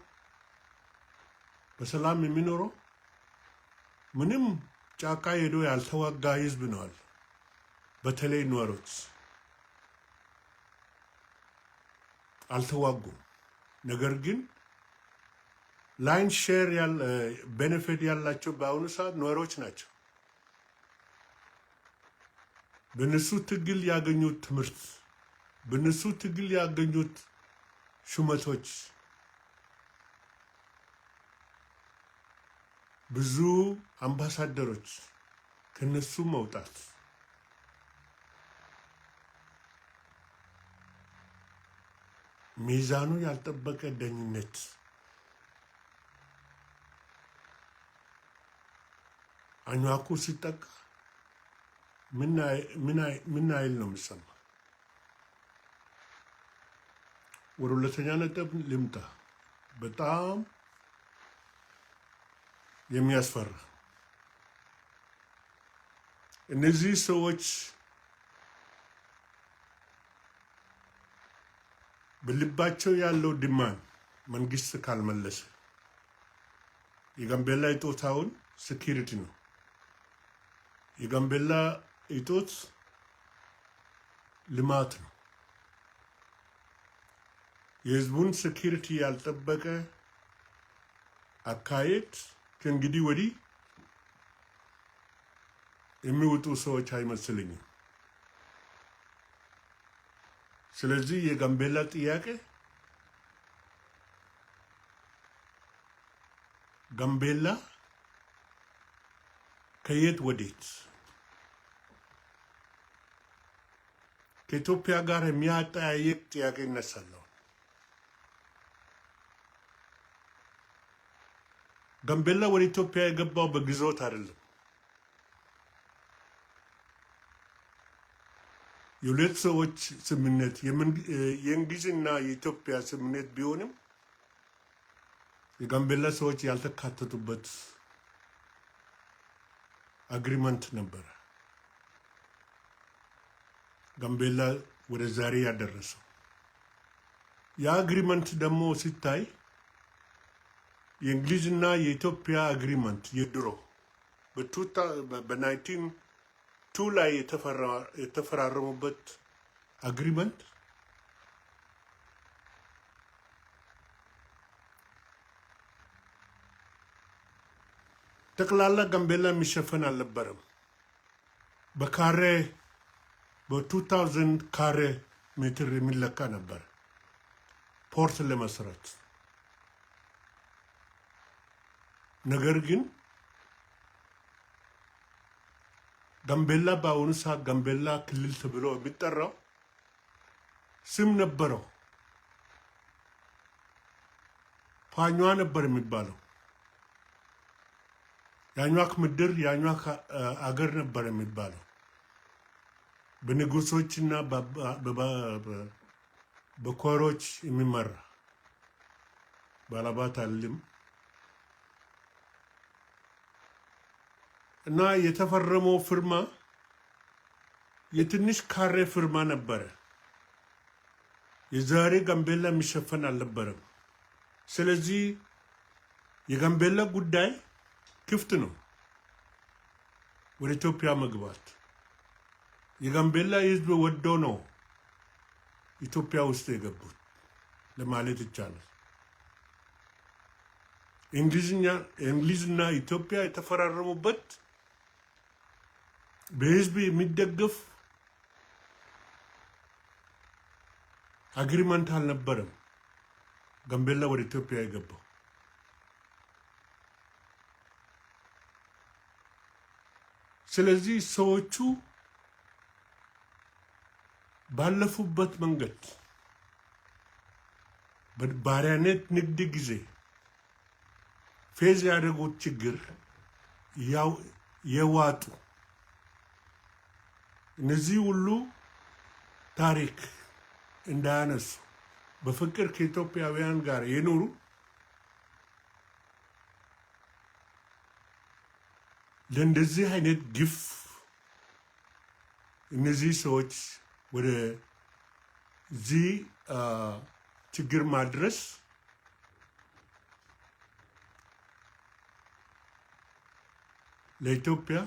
በሰላም የሚኖረው ምንም ጫካ ሄዶ ያልተዋጋ ህዝብ ነዋል። በተለይ ኑዌሮች አልተዋጉም። ነገር ግን lion share benefit ያላቸው በአሁኑ ሰዓት ኑዌሮች ናቸው። በእነሱ ትግል ያገኙት ትምህርት፣ በእነሱ ትግል ያገኙት ሹመቶች፣ ብዙ አምባሳደሮች ከነሱ መውጣት፣ ሚዛኑ ያልጠበቀ ዳኝነት፣ አኟኩ ሲጠቃ ምን አይል ነው የሚሰማ? ወደ ሁለተኛ ነጥብ ልምጣ። በጣም የሚያስፈራ፣ እነዚህ ሰዎች በልባቸው ያለው demand መንግስት ካልመለሰ፣ የጋምቤላ እጦታውን security ነው። የጋምቤላ እጦት ልማት ነው። የህዝቡን security ያልጠበቀ አካሄድ ከእንግዲህ ወዲህ የሚወጡ ሰዎች አይመስለኝም። ስለዚህ የጋምቤላ ጥያቄ ጋምቤላ ከየት ወዴት ከኢትዮጵያ ጋር የሚያጠያይቅ ጥያቄ ይነሳል። ጋምቤላ ወደ ኢትዮጵያ የገባው በግዞት አይደለም። የሁለት ሰዎች ስምምነት፣ የእንግሊዝና የኢትዮጵያ ስምምነት ቢሆንም የጋምቤላ ሰዎች ያልተካተቱበት agreement ነበረ። ጋምቤላ ወደ ዛሬ ያደረሰው ያ agreement ደግሞ ሲታይ የእንግሊዝና የኢትዮጵያ agreement የድሮ በ 1902 ላይ የተፈራረሙበት agreement ጠቅላላ ጋምቤላ የሚሸፈን አልነበረም። በካሬ በ2000 ካሬ ሜትር የሚለካ ነበር port ለመስራት። ነገር ግን ጋምቤላ በአሁኑ ሰዓት ጋምቤላ ክልል ተብሎ የሚጠራው ስም ነበረው። ፓኟ ነበር የሚባለው። የአኟክ ምድር፣ የአኟክ አገር ነበር የሚባለው። በንጉሶችና በኮሮች የሚመራ ባላባት አልም እና የተፈረመው ፍርማ የትንሽ ካሬ ፍርማ ነበረ። የዛሬ ጋምቤላ የሚሸፈን አልነበረም። ስለዚህ የጋምቤላ ጉዳይ ክፍት ነው ወደ ኢትዮጵያ መግባት። የጋምቤላ ሕዝብ ወዶ ነው ኢትዮጵያ ውስጥ የገቡት ለማለት ይቻላል። እንግሊዝና ኢትዮጵያ የተፈራረሙበት በህዝብ የሚደገፍ agreement አልነበረም። ጋምቤላ ወደ ኢትዮጵያ የገባው፣ ስለዚህ ሰዎቹ ባለፉበት መንገድ በባሪያነት ንግድ ጊዜ face ያደረጉት ችግር ያው የዋጡ እነዚህ ሁሉ ታሪክ እንዳያነሱ በፍቅር ከኢትዮጵያውያን ጋር የኖሩ ለእንደዚህ አይነት ግፍ እነዚህ ሰዎች ወደዚህ ችግር ማድረስ ለኢትዮጵያ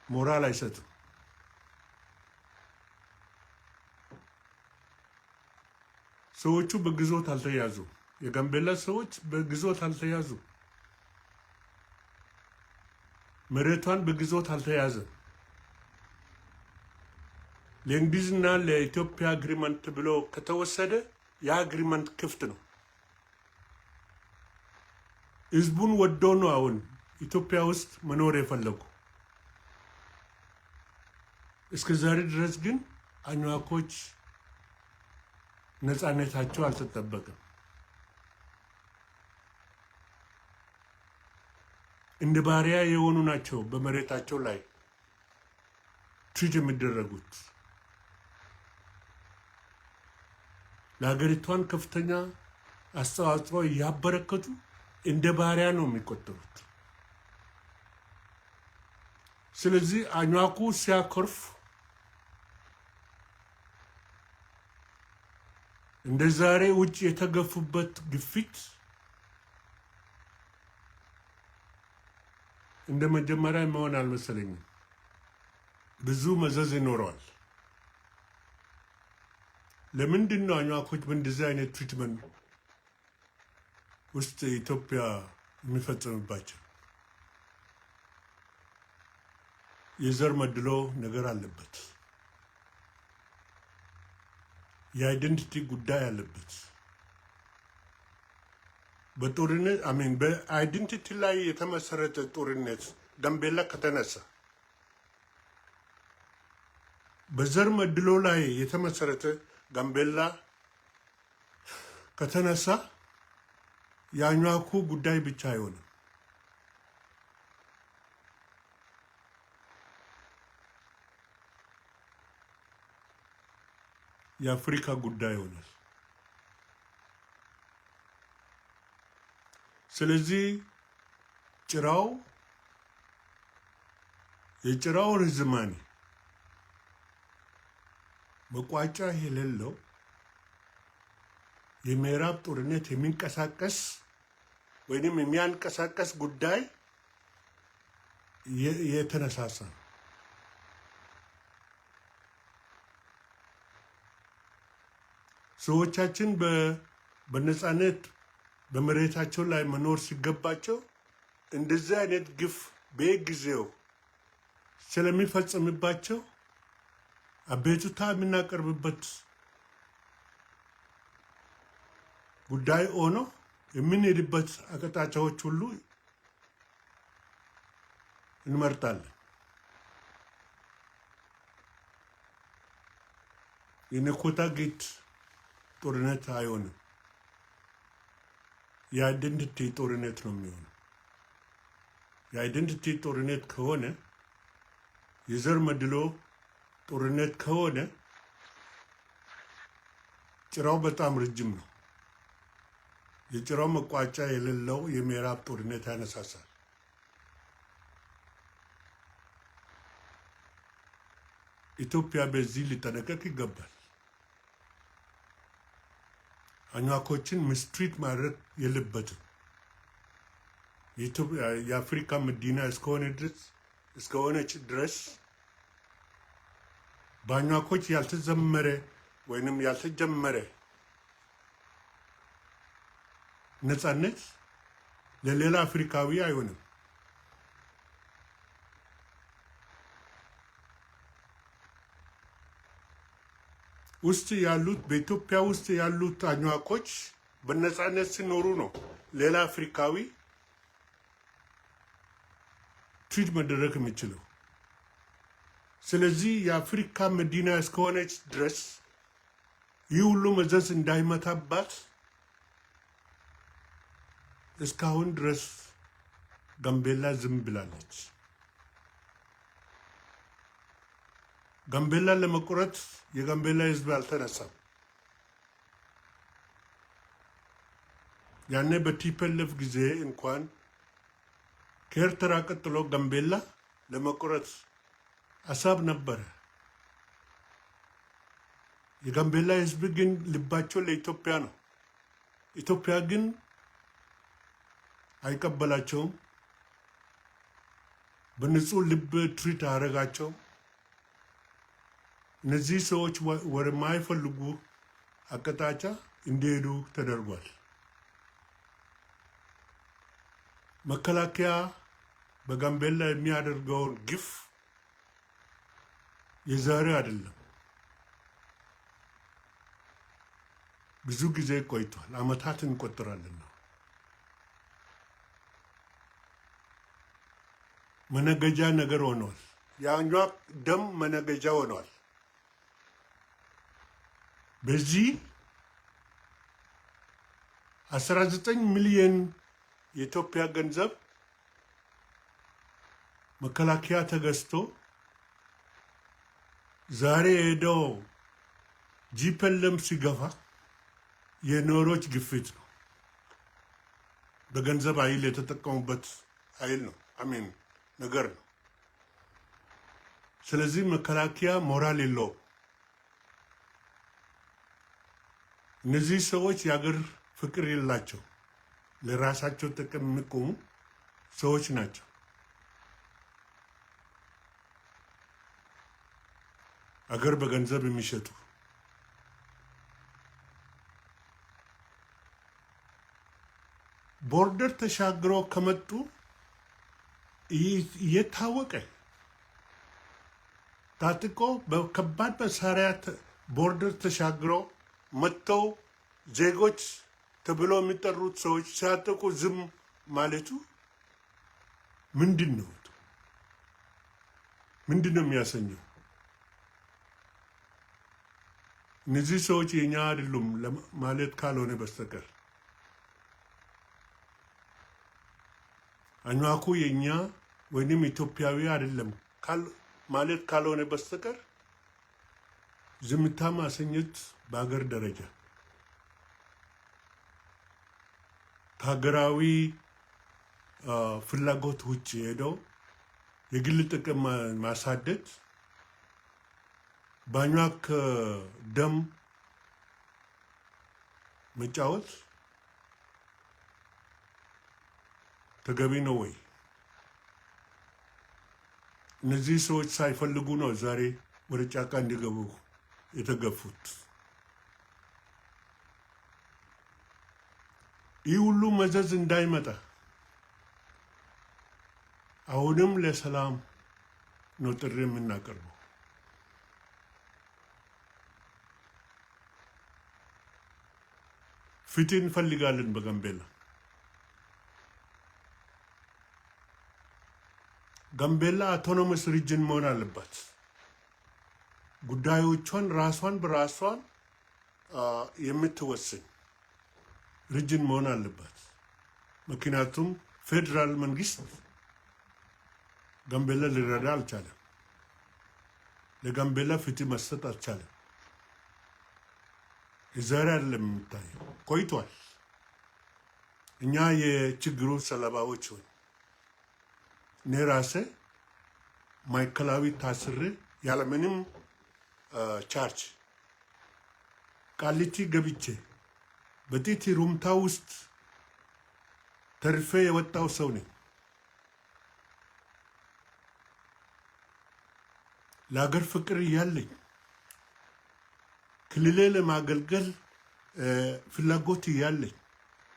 ሞራል አይሰጥም። ሰዎቹ በግዞት አልተያዙ። የጋምቤላ ሰዎች በግዞት አልተያዙ። መሬቷን በግዞት አልተያዘም። ለእንግሊዝና ለኢትዮጵያ agreement ብሎ ከተወሰደ ያ agreement ክፍት ነው። ህዝቡን ወዶ ነው አሁን ኢትዮጵያ ውስጥ መኖር የፈለጉ። እስከ ዛሬ ድረስ ግን አኝዋኮች ነፃነታቸው አልተጠበቀም። እንደ ባሪያ የሆኑ ናቸው በመሬታቸው ላይ treat የሚደረጉት። ለሀገሪቷን ከፍተኛ አስተዋጽኦ እያበረከቱ እንደ ባሪያ ነው የሚቆጠሩት። ስለዚህ አኟኩ ሲያኮርፍ እንደ ዛሬ ውጭ የተገፉበት ግፊት እንደ መጀመሪያ መሆን አልመሰለኝም። ብዙ መዘዝ ይኖረዋል። ለምንድን ነው አኟኮች በእንደዚህ አይነት treatment ውስጥ ኢትዮጵያ የሚፈጸምባቸው? የዘር መድሎ ነገር አለበት። የ identity ጉዳይ አለበት። በጦርነት፣ I mean፣ በ identity ላይ የተመሰረተ ጦርነት ጋምቤላ ከተነሳ፣ በዘር መድሎ ላይ የተመሰረተ ጋምቤላ ከተነሳ የአኟኩ ጉዳይ ብቻ አይሆንም። የአፍሪካ ጉዳይ ይሆናል። ስለዚህ የጭራው ርዝማኔ መቋጫ የሌለው የምዕራብ ጦርነት የሚንቀሳቀስ ወይንም የሚያንቀሳቀስ ጉዳይ የተነሳሳ ነው። ሰዎቻችን በነፃነት በመሬታቸው ላይ መኖር ሲገባቸው እንደዚህ አይነት ግፍ በየጊዜው ስለሚፈጸምባቸው አቤቱታ የምናቀርብበት ጉዳይ ሆኖ የምንሄድበት አቅጣጫዎች ሁሉ እንመርጣለን። የነኮታ ጌት ጦርነት አይሆንም። የ identity ጦርነት ነው የሚሆነው። የ identity ጦርነት ከሆነ፣ የዘር መድሎ ጦርነት ከሆነ ጭራው በጣም ረጅም ነው። የጭራው መቋጫ የሌለው የምዕራብ ጦርነት ያነሳሳል። ኢትዮጵያ በዚህ ሊጠነቀቅ ይገባል። አኟኮችን mistreat ማድረግ የለበትም። የአፍሪካ መዲና እስከሆነች ድረስ በአኟኮች ያልተዘመረ ወይንም ያልተጀመረ ነፃነት ለሌላ አፍሪካዊ አይሆንም። ውስጥ ያሉት በኢትዮጵያ ውስጥ ያሉት አኟኮች በነፃነት ሲኖሩ ነው ሌላ አፍሪካዊ treat መደረግ የሚችለው። ስለዚህ የአፍሪካ መዲና እስከሆነች ድረስ ይህ ሁሉ መዘዝ እንዳይመታባት እስካሁን ድረስ ጋምቤላ ዝም ብላለች። ጋምቤላን ለመቁረጥ የጋምቤላ ሕዝብ አልተነሳም። ያኔ በ TPLF ጊዜ እንኳን ከኤርትራ ቀጥሎ ጋምቤላ ለመቁረጥ ሀሳብ ነበረ። የጋምቤላ ሕዝብ ግን ልባቸው ለኢትዮጵያ ነው። ኢትዮጵያ ግን አይቀበላቸውም። በንጹህ ልብ treat አያደርጋቸውም። እነዚህ ሰዎች ወደማይፈልጉ አቅጣጫ እንዲሄዱ ተደርጓል። መከላከያ በጋምቤላ የሚያደርገውን ግፍ የዛሬ አይደለም። ብዙ ጊዜ ቆይቷል። አመታት እንቆጥራለን ነው። መነገጃ ነገር ሆኗል። የአኟክ ደም መነገጃ ሆኗል። በዚህ 19 ሚሊዮን የኢትዮጵያ ገንዘብ መከላከያ ተገዝቶ ዛሬ ሄደው GPLF ሲገፋ የኖሮች ግፊት ነው። በገንዘብ ኃይል የተጠቀሙበት ኃይል ነው። I mean ነገር ነው። ስለዚህ መከላከያ ሞራል የለውም። እነዚህ ሰዎች የሀገር ፍቅር የላቸው፣ ለራሳቸው ጥቅም የሚቆሙ ሰዎች ናቸው። አገር በገንዘብ የሚሸጡ፣ border ተሻግሮ ከመጡ እየታወቀ ታጥቆ በከባድ መሳሪያ border ተሻግሮ መጥተው ዜጎች ተብሎ የሚጠሩት ሰዎች ሲያጠቁ ዝም ማለቱ ምንድን ነው? ምንድን ነው የሚያሰኘው? እነዚህ ሰዎች የኛ አይደሉም ማለት ካልሆነ በስተቀር፣ አኟኩ የኛ ወይንም ኢትዮጵያዊ አይደለም ማለት ካልሆነ በስተቀር ዝምታ ማሰኘት በሀገር ደረጃ ከሀገራዊ ፍላጎት ውጭ ሄደው የግል ጥቅም ማሳደድ፣ በአኟክ ደም መጫወት ተገቢ ነው ወይ? እነዚህ ሰዎች ሳይፈልጉ ነው ዛሬ ወደ ጫካ እንዲገቡ የተገፉት። ይህ ሁሉ መዘዝ እንዳይመጣ አሁንም ለሰላም ነው ጥሪ የምናቀርበው። ፍትህ እንፈልጋለን በጋምቤላ። ጋምቤላ autonomous region መሆን አለባት። ጉዳዮቿን ራሷን በራሷን የምትወስን region መሆን አለባት። ምክንያቱም ፌዴራል መንግስት ጋምቤላ ሊረዳ አልቻለም። ለጋምቤላ ፍትህ መስጠት አልቻለም። የዛሬ አይደለም የሚታየው፣ ቆይቷል። እኛ የችግሩ ሰለባዎች ሆን እኔ ራሴ ማዕከላዊ ታስሬ ያለምንም charge ቃሊቲ ገብቼ በጥይት ሩምታ ውስጥ ተርፌ የወጣው ሰው ነኝ። ለሀገር ፍቅር እያለኝ፣ ክልሌ ለማገልገል ፍላጎት እያለኝ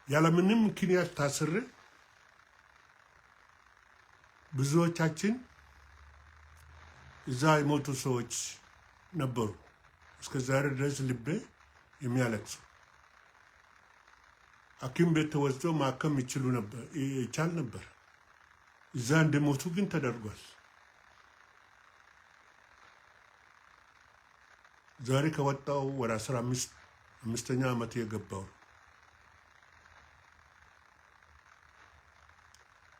ያለምንም ምክንያት ታስሬ ብዙዎቻችን እዛ የሞቱ ሰዎች ነበሩ። እስከ ዛሬ ድረስ ልቤ የሚያለቅሱ፣ ሐኪም ቤት ተወስዶ ማከም ይችሉ ነበር፣ ይቻል ነበር። እዛ እንደሞቱ ግን ተደርጓል። ዛሬ ከወጣው ወደ 15ኛ ዓመት የገባው ነው።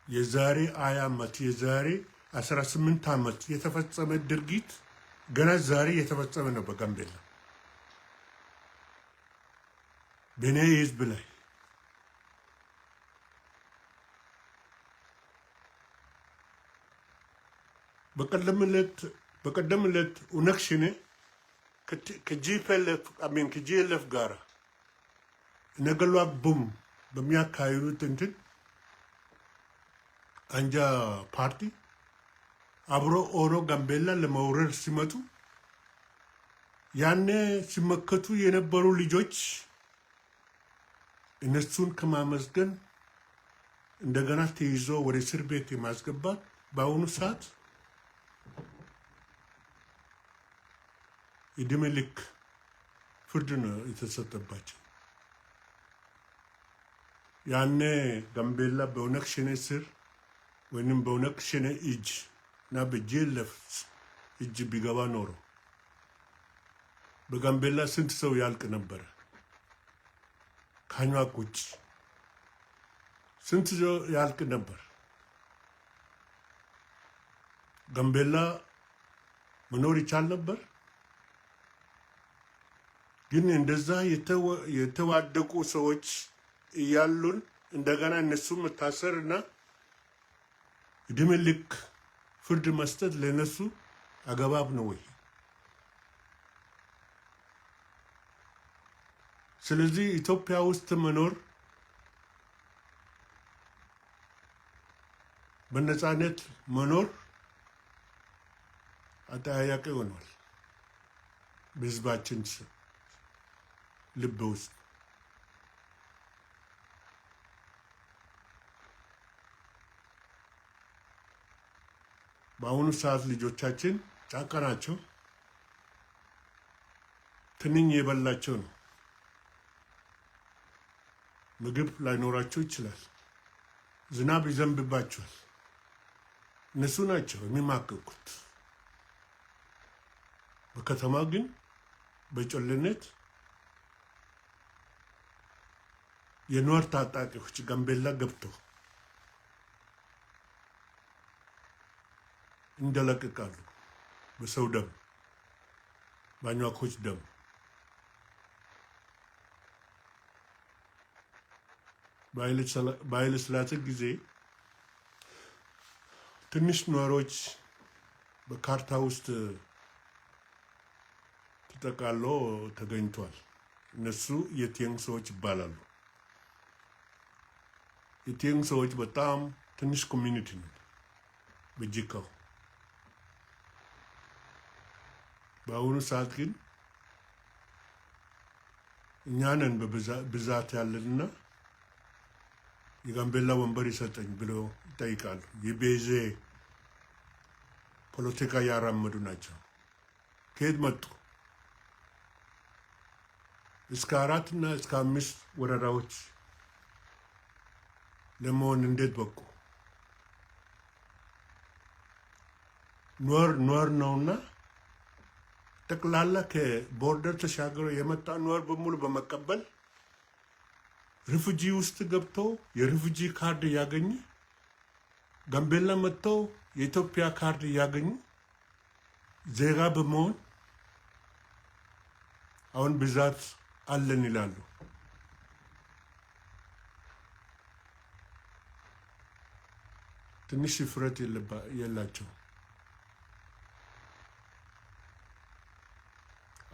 የዛሬ 20 ዓመት፣ የዛሬ 18 ዓመት የተፈጸመ ድርጊት ገና ዛሬ የተፈጸመ ነው በጋምቤላ በእኔ ህዝብ ላይ። በቀደም ዕለት ኦነግ ሸኔ ከ GPLF I mean ከ GLF ጋር ነገሏ ቡም በሚያካሂዱት እንትን አንጃ ፓርቲ አብሮ ኦሮ ጋምቤላ ለመውረር ሲመጡ ያኔ ሲመከቱ የነበሩ ልጆች እነሱን ከማመስገን እንደገና ተይዞ ወደ እስር ቤት የማስገባት በአሁኑ ሰዓት የዕድሜ ልክ ፍርድ ነው የተሰጠባቸው። ያኔ ጋምቤላ በኦነግ ሸኔ ስር ወይንም በኦነግ ሸኔ እጅ እና በ GLF እጅ ቢገባ ኖሮ በጋምቤላ ስንት ሰው ያልቅ ነበረ? ከአኟክ ውጭ ስንት ሰው ያልቅ ነበር? ጋምቤላ መኖር ይቻል ነበር? ግን እንደዛ የተዋደቁ ሰዎች እያሉን እንደገና እነሱ መታሰር እና እድሜ ልክ ፍርድ መስጠት ለነሱ አገባብ ነው ወይ? ስለዚህ ኢትዮጵያ ውስጥ መኖር፣ በነፃነት መኖር አጠያያቂ ሆኗል በህዝባችን ልብ ውስጥ። በአሁኑ ሰዓት ልጆቻችን ጫካ ናቸው። ትንኝ የበላቸው ነው። ምግብ ላይኖራቸው ይችላል። ዝናብ ይዘንብባቸዋል። እነሱ ናቸው የሚማቀቁት። በከተማ ግን በጮሌነት የኑዌር ታጣቂዎች ጋምቤላ ገብተው እንደለቅቃሉ በሰው ደም፣ በአኟኮች ደም። በኃይለ ሥላሴ ጊዜ ትንሽ ኑዌሮች በካርታ ውስጥ ተጠቃሎ ተገኝቷል። እነሱ የቲንግ ሰዎች ይባላሉ። የቲንግ ሰዎች በጣም ትንሽ community ነው በጂካው። በአሁኑ ሰዓት ግን እኛ ነን በብዛት ያለንና የጋምቤላ ወንበር ይሰጠኝ ብለው ይጠይቃሉ። የቤዜ ፖለቲካ ያራመዱ ናቸው። ከየት መጡ? እስከ አራት እና እስከ አምስት ወረዳዎች ለመሆን እንዴት በቁ? ኑዌር ኑዌር ነውና ጠቅላላ ከ border ተሻግሮ የመጣ ኑዌር በሙሉ በመቀበል refugee ውስጥ ገብተው የ refugee card እያገኙ፣ ጋምቤላ መጥተው የኢትዮጵያ ካርድ እያገኙ ዜጋ በመሆን አሁን ብዛት አለን ይላሉ። ትንሽ እፍረት የላቸው።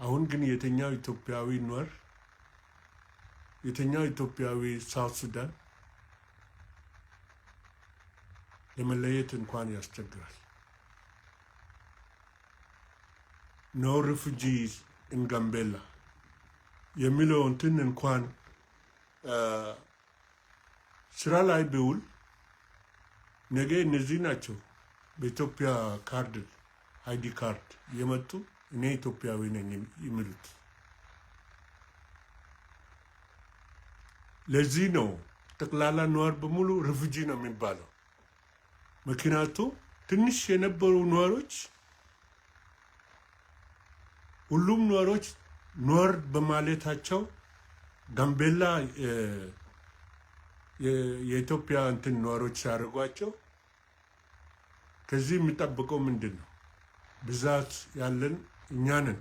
አሁን ግን የትኛው ኢትዮጵያዊ ኑዌር፣ የትኛው ኢትዮጵያዊ South Sudan ለመለየት እንኳን ያስቸግራል። "No refugees in Gambella" የሚለው እንትን እንኳን ስራ ላይ ቢውል ነገ እነዚህ ናቸው በኢትዮጵያ card፣ ID card የመጡ እኔ ኢትዮጵያዊ ነኝ የሚሉት። ለዚህ ነው ጠቅላላ ኑዌር በሙሉ refugee ነው የሚባለው። ምክንያቱ ትንሽ የነበሩ ኑዌሮች፣ ሁሉም ኑዌሮች ኑዌር በማለታቸው ጋምቤላ የኢትዮጵያ እንትን ኑዌሮች ሲያደርጓቸው ከዚህ የሚጠብቀው ምንድን ነው? ብዛት ያለን እኛ ነን፣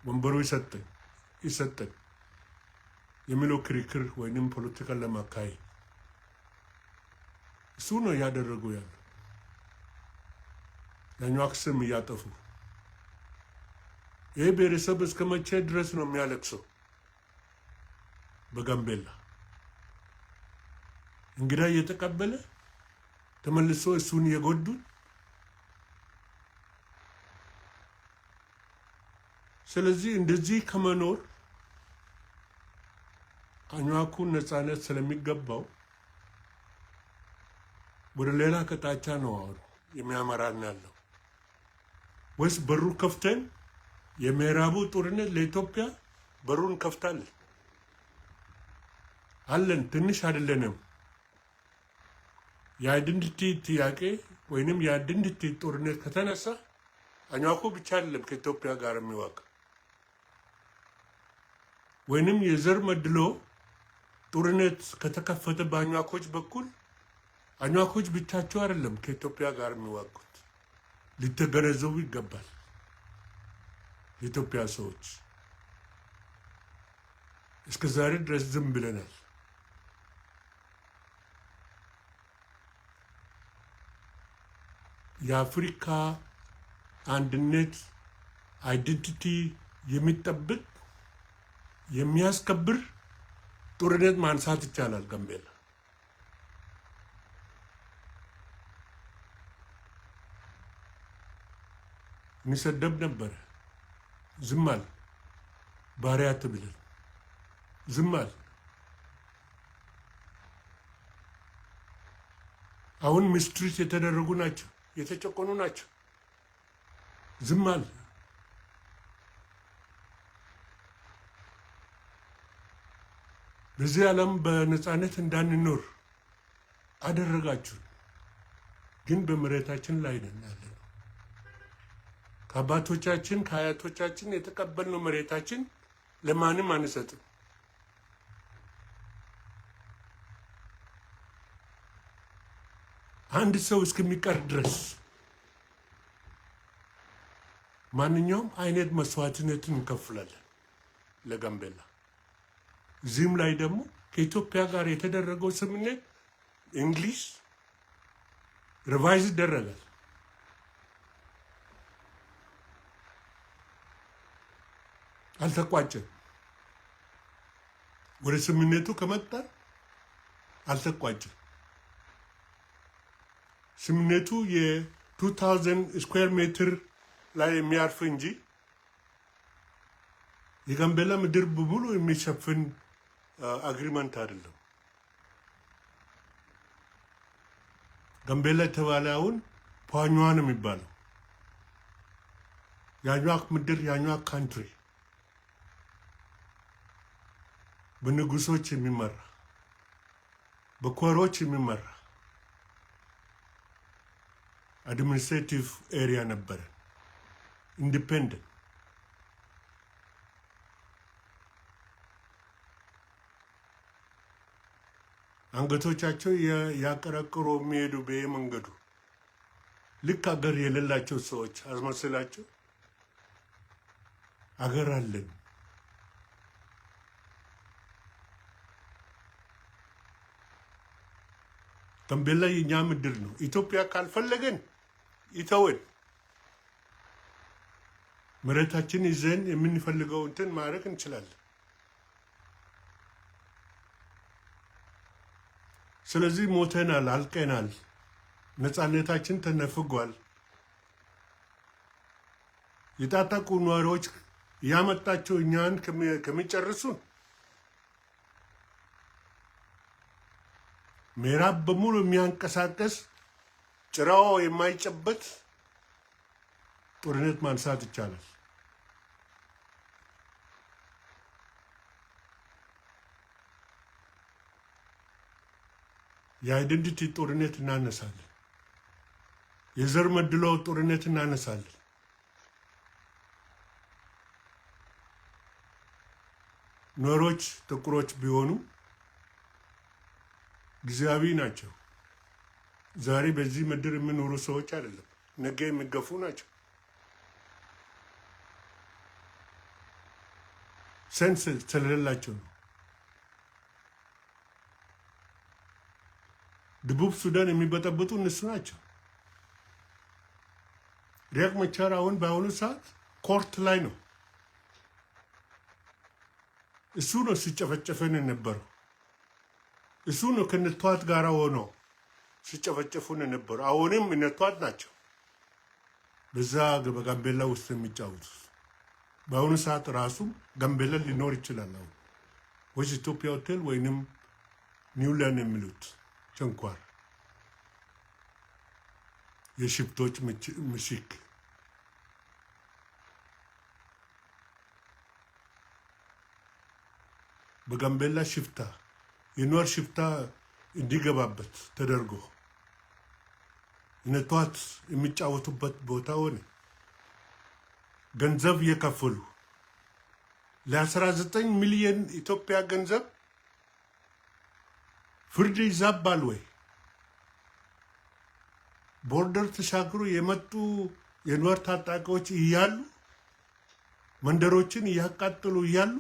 ወንበሩ ይሰጠን ይሰጠን የሚለው ክርክር ወይንም ፖለቲካን ለማካሄድ እሱ ነው እያደረጉ ያሉ፣ የአኟክ ስም እያጠፉ። ይህ ብሔረሰብ እስከ መቼ ድረስ ነው የሚያለቅሰው? በጋምቤላ እንግዳ እየተቀበለ ተመልሶ እሱን የጎዱን። ስለዚህ እንደዚህ ከመኖር አኟኩን ነፃነት ስለሚገባው ወደ ሌላ አቅጣጫ ነው አሁን የሚያመራን ያለው። ወይስ በሩ ከፍተን የምዕራቡ ጦርነት ለኢትዮጵያ በሩን ከፍታለን? አለን፣ ትንሽ አይደለንም። የ identity ጥያቄ ወይንም የ identity ጦርነት ከተነሳ አኟኩ ብቻ አይደለም ከኢትዮጵያ ጋር የሚዋጋ፣ ወይንም የዘር መድሎ ጦርነት ከተከፈተ በአኟኮች በኩል አኟኮች ብቻቸው አይደለም ከኢትዮጵያ ጋር የሚዋጉት። ሊተገነዘቡ ይገባል። የኢትዮጵያ ሰዎች፣ እስከ ዛሬ ድረስ ዝም ብለናል። የአፍሪካ አንድነት identity የሚጠብቅ፣ የሚያስከብር ጦርነት ማንሳት ይቻላል። ጋምቤላ የሚሰደብ ነበረ፣ ዝም አለ። ባሪያ ትብለን ዝም አለ። አሁን mistreat የተደረጉ ናቸው፣ የተጨቆኑ ናቸው። ዝም አለ። በዚህ ዓለም በነፃነት እንዳንኖር አደረጋችሁ። ግን በመሬታችን ላይ ነን ያለነው። ከአባቶቻችን ከአያቶቻችን የተቀበልነው መሬታችን ለማንም አንሰጥም። አንድ ሰው እስከሚቀር ድረስ ማንኛውም አይነት መስዋዕትነትን እንከፍላለን ለጋምቤላ። እዚህም ላይ ደግሞ ከኢትዮጵያ ጋር የተደረገው ስምምነት እንግሊዝ revise ይደረጋል። አልተቋጨም። ወደ ስምምነቱ ከመጣ አልተቋጨም። ስምምነቱ የ2000 square meter ላይ የሚያርፍ እንጂ የጋምቤላ ምድር በሙሉ የሚሸፍን agreement አይደለም። ጋምቤላ የተባለ አሁን ፓኟ ነው የሚባለው። የአኟክ ምድር፣ የአኟክ country፣ በንጉሶች የሚመራ፣ በኮሮች የሚመራ administrative area ነበረ። Independent። አንገቶቻቸው ያቀረቅሮ የሚሄዱ በየመንገዱ ልክ አገር የሌላቸው ሰዎች አስመስላቸው አገር አለን። ጋምቤላ የእኛ ምድር ነው። ኢትዮጵያ ካልፈለገን ይተወን። መሬታችን ይዘን የምንፈልገው እንትን ማድረግ እንችላለን። ስለዚህ ሞተናል፣ አልቀናል፣ ነፃነታችን ተነፍጓል። የታጠቁ ነዋሪዎች ያመጣቸው እኛን ከሚጨርሱን ምዕራብ በሙሉ የሚያንቀሳቀስ፣ ጭራው የማይጨበት ጦርነት ማንሳት ይቻላል። የ identity ጦርነት እናነሳለን። የዘር መድሎ ጦርነት እናነሳለን። ኑዌሮች ጥቁሮች ቢሆኑ ጊዜያዊ ናቸው። ዛሬ በዚህ ምድር የሚኖሩ ሰዎች አይደለም፣ ነገ የሚገፉ ናቸው። Sense ስለሌላቸው ነው። ደቡብ ሱዳን የሚበጠብጡ እነሱ ናቸው። ሪያክ መቻር አሁን በአሁኑ ሰዓት court ላይ ነው። እሱ ነው ሲጨፈጨፈን የነበረው። እሱ ነው ከነቷት ጋር ሆኖ ሲጨፈጨፉን የነበረው። አሁንም እነቷት ናቸው በዛ በጋምቤላ ውስጥ የሚጫወቱት። በአሁኑ ሰዓት ራሱ ጋምቤላ ሊኖር ይችላል። አሁን ወይስ ኢትዮጵያ ሆቴል ወይንም ኒውላንድ የሚሉት ቸንኳር የሽፍቶች ምሽግ። በጋምቤላ ሽፍታ የኑዌር ሽፍታ እንዲገባበት ተደርጎ እነቷት የሚጫወቱበት ቦታ ሆነ። ገንዘብ እየከፈሉ ለ19 ሚሊዮን ኢትዮጵያ ገንዘብ ፍርድ ይዛባል ወይ? Border ተሻግሮ የመጡ የኑዌር ታጣቂዎች እያሉ፣ መንደሮችን እያቃጠሉ እያሉ፣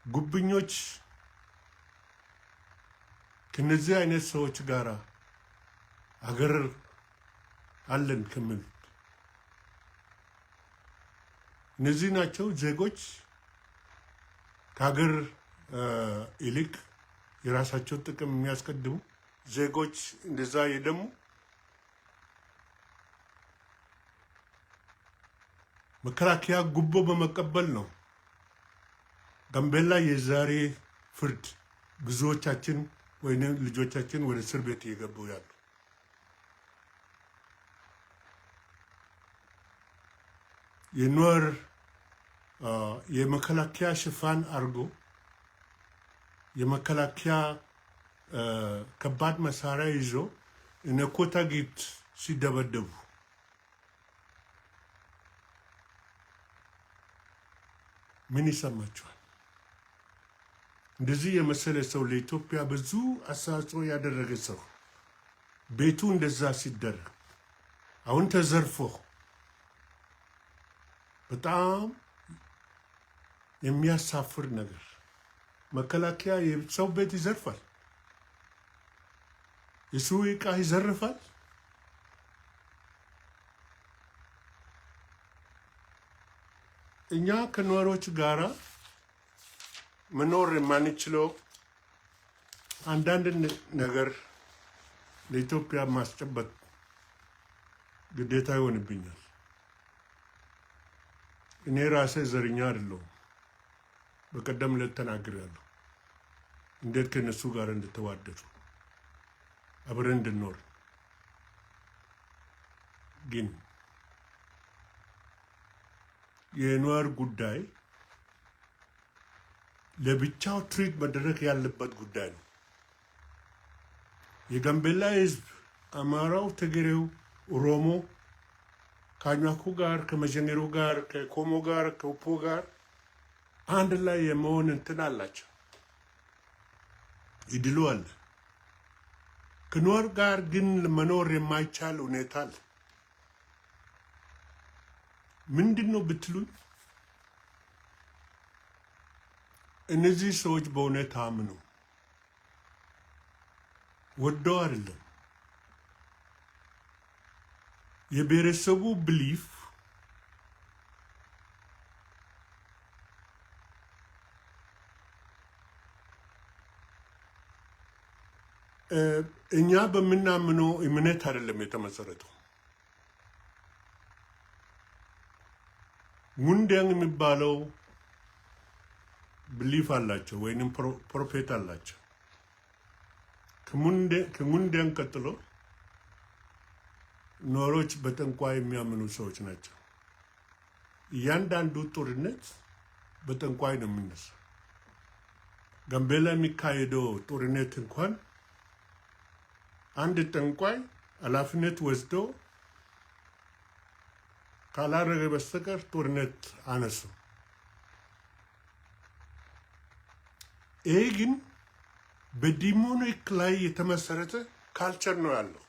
ጉቦኞች ከነዚህ አይነት ሰዎች ጋር አገር አለን ከሚሉት እነዚህ ናቸው። ዜጎች ከሀገር ይልቅ የራሳቸው ጥቅም የሚያስቀድሙ ዜጎች እንደዛ የደሙ። መከላከያ ጉቦ በመቀበል ነው። ጋምቤላ የዛሬ ፍርድ ብዙዎቻችን ወይም ልጆቻችን ወደ እስር ቤት እየገቡ ያሉ። የኑዌር የመከላከያ ሽፋን አድርጎ የመከላከያ ከባድ መሳሪያ ይዞ እነ ኮታጊት ሲደበደቡ ምን ይሰማቸዋል? እንደዚህ የመሰለ ሰው፣ ለኢትዮጵያ ብዙ አስተዋጽኦ ያደረገ ሰው ቤቱ እንደዛ ሲደረግ፣ አሁን ተዘርፎ፣ በጣም የሚያሳፍር ነገር። መከላከያ የሰው ቤት ይዘርፋል፣ የሰው ዕቃ ይዘርፋል። እኛ ከኑዌሮች ጋራ መኖር የማንችለው አንዳንድ ነገር ለኢትዮጵያ ማስጨበጥ ግዴታ ይሆንብኛል። እኔ ራሴ ዘረኛ አይደለሁም። በቀደም ዕለት ተናግሬያለሁ። እንዴት ከእነሱ ጋር እንደተዋደዱ፣ አብረን እንድንኖር። ግን የኑዌር ጉዳይ ለብቻው treat መደረግ ያለበት ጉዳይ ነው። የጋምቤላ ሕዝብ፣ አማራው፣ ትግሬው፣ ኦሮሞ ከአኟኩ ጋር፣ ከመዠንገሩ ጋር፣ ከኮሞ ጋር፣ ከኦፖ ጋር አንድ ላይ የመሆን እንትን አላቸው፣ እድሉ አለ። ከኑዌር ጋር ግን መኖር የማይቻል ሁኔታ አለ። ምንድን ነው ብትሉኝ፣ እነዚህ ሰዎች በእውነት አምኑ ወደው አይደለም። የብሔረሰቡ belief እኛ በምናምነው እምነት አይደለም የተመሰረተው። ሙንዲያንግ የሚባለው belief አላቸው ወይንም prophet አላቸው። ከሙንዲያንግ ቀጥሎ ኑዌሮች በጠንቋይ የሚያምኑ ሰዎች ናቸው። እያንዳንዱ ጦርነት በጠንቋይ ነው የሚነሳው። ጋምቤላ የሚካሄደው ጦርነት እንኳን አንድ ጠንቋይ ኃላፊነት ወስዶ ካላረገ በስተቀር ጦርነት አነሱ። ይሄ ግን በ demonic ላይ የተመሰረተ culture ነው ያለው።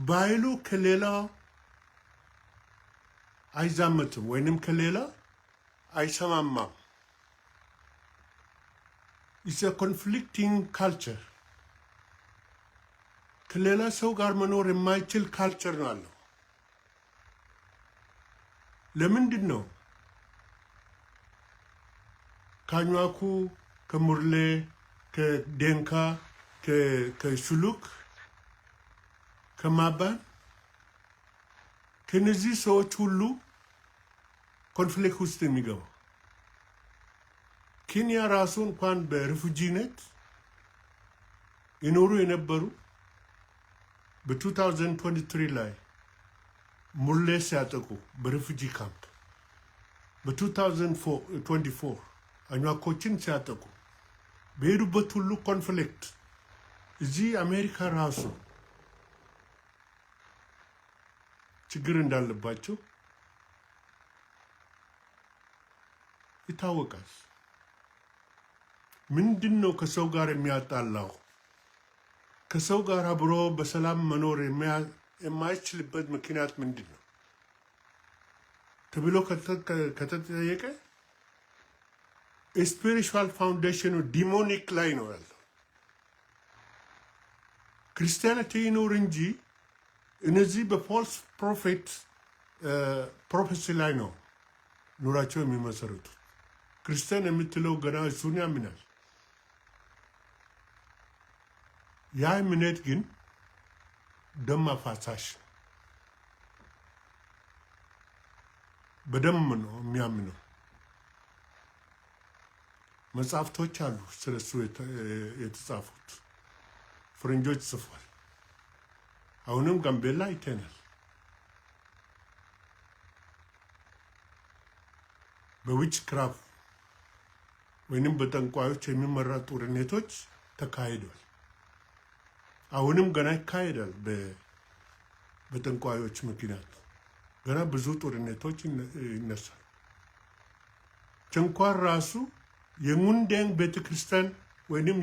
ባህሉ ከሌላ አይዛመትም ወይንም ከሌላ አይሰማማም። It's conflicting culture። ከሌላ ሰው ጋር መኖር የማይችል culture ነው ያለው። ለምንድን ነው ከአኟኩ፣ ከሙርሌ፣ ከዴንካ፣ ከሹሉክ፣ ከማባን፣ ከነዚህ ሰዎች ሁሉ conflict ውስጥ የሚገባው? ኬንያ ራሱ እንኳን በ refugee ነት የኖሩ የነበሩ በ2023 ላይ ሙርሌ ሲያጠቁ በ refugee camp፣ በ2024 አኟኮችን ሲያጠቁ፣ በሄዱበት ሁሉ conflict፣ እዚህ አሜሪካ ራሱ ችግር እንዳለባቸው ይታወቃል። ምንድን ነው ከሰው ጋር የሚያጣላው? ከሰው ጋር አብሮ በሰላም መኖር የማይችልበት ምክንያት ምንድን ነው ተብሎ ከተጠየቀ spiritual foundation ኑ demonic ላይ ነው ያለው። Christianity ይኑር እንጂ እነዚህ በ false prophet prophecy ላይ ነው ኑሯቸው የሚመሰረቱት። ክርስቲያን የምትለው ገና እሱን ያምናል። ያ እምነት ግን ደም አፋሳሽ፣ በደም ነው የሚያምነው። መጽሐፍቶች አሉ ስለሱ የተጻፉት፣ ፈረንጆች ጽፏል። አሁንም ጋምቤላ አይተናል። በ witchcraft ወይንም በጠንቋዮች የሚመራ ጦርነቶች ተካሂዷል። አሁንም ገና ይካሄዳል። በጠንቋዮች ምክንያት ገና ብዙ ጦርነቶች ይነሳል። ቸንኳር ራሱ የሙንዴንግ ቤተክርስቲያን ወይንም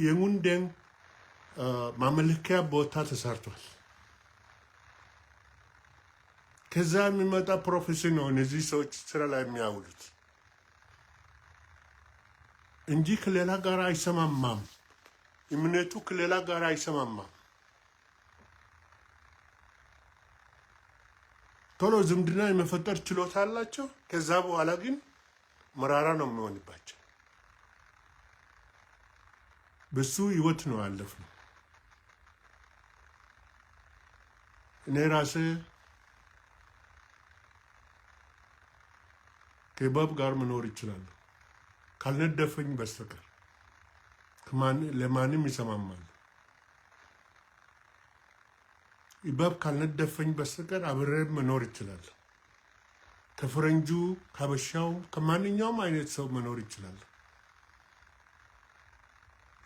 የሙንዴንግ ማመለኪያ ቦታ ተሰርቷል። ከዛ የሚመጣ prophecy ነው እነዚህ ሰዎች ስራ ላይ የሚያውሉት እንጂ ከሌላ ጋር አይሰማማም። እምነቱ ከሌላ ጋር አይሰማማም። ቶሎ ዝምድና የመፈጠር ችሎታ አላቸው። ከዛ በኋላ ግን መራራ ነው የሚሆንባቸው። በሱ ህይወት ነው ያለፍነው። እኔ ራሴ ከእባብ ጋር መኖር ይችላለሁ ካልነደፈኝ በስተቀር፣ ለማንም ይሰማማል። እባብ ካልነደፈኝ በስተቀር አብሬ መኖር ይችላለሁ። ከፈረንጁ፣ ከሀበሻው፣ ከማንኛውም አይነት ሰው መኖር ይችላለሁ።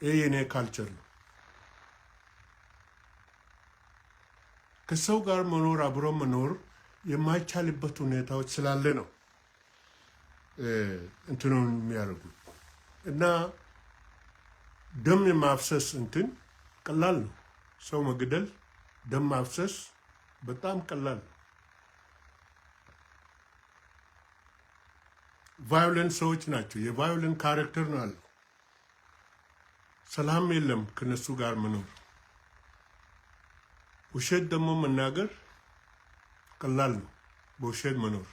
ይህ የኔ culture ነው። ከሰው ጋር መኖር፣ አብሮ መኖር የማይቻልበት ሁኔታዎች ስላለ ነው እንትኑን የሚያደርጉት። እና ደም የማፍሰስ እንትን ቀላል ነው። ሰው መግደል፣ ደም ማፍሰስ በጣም ቀላል ነው። Violent ሰዎች ናቸው። የ violent character ነው ያለው። ሰላም የለም ከነሱ ጋር መኖር። ውሸት ደግሞ መናገር ቀላል ነው። በውሸት መኖር፣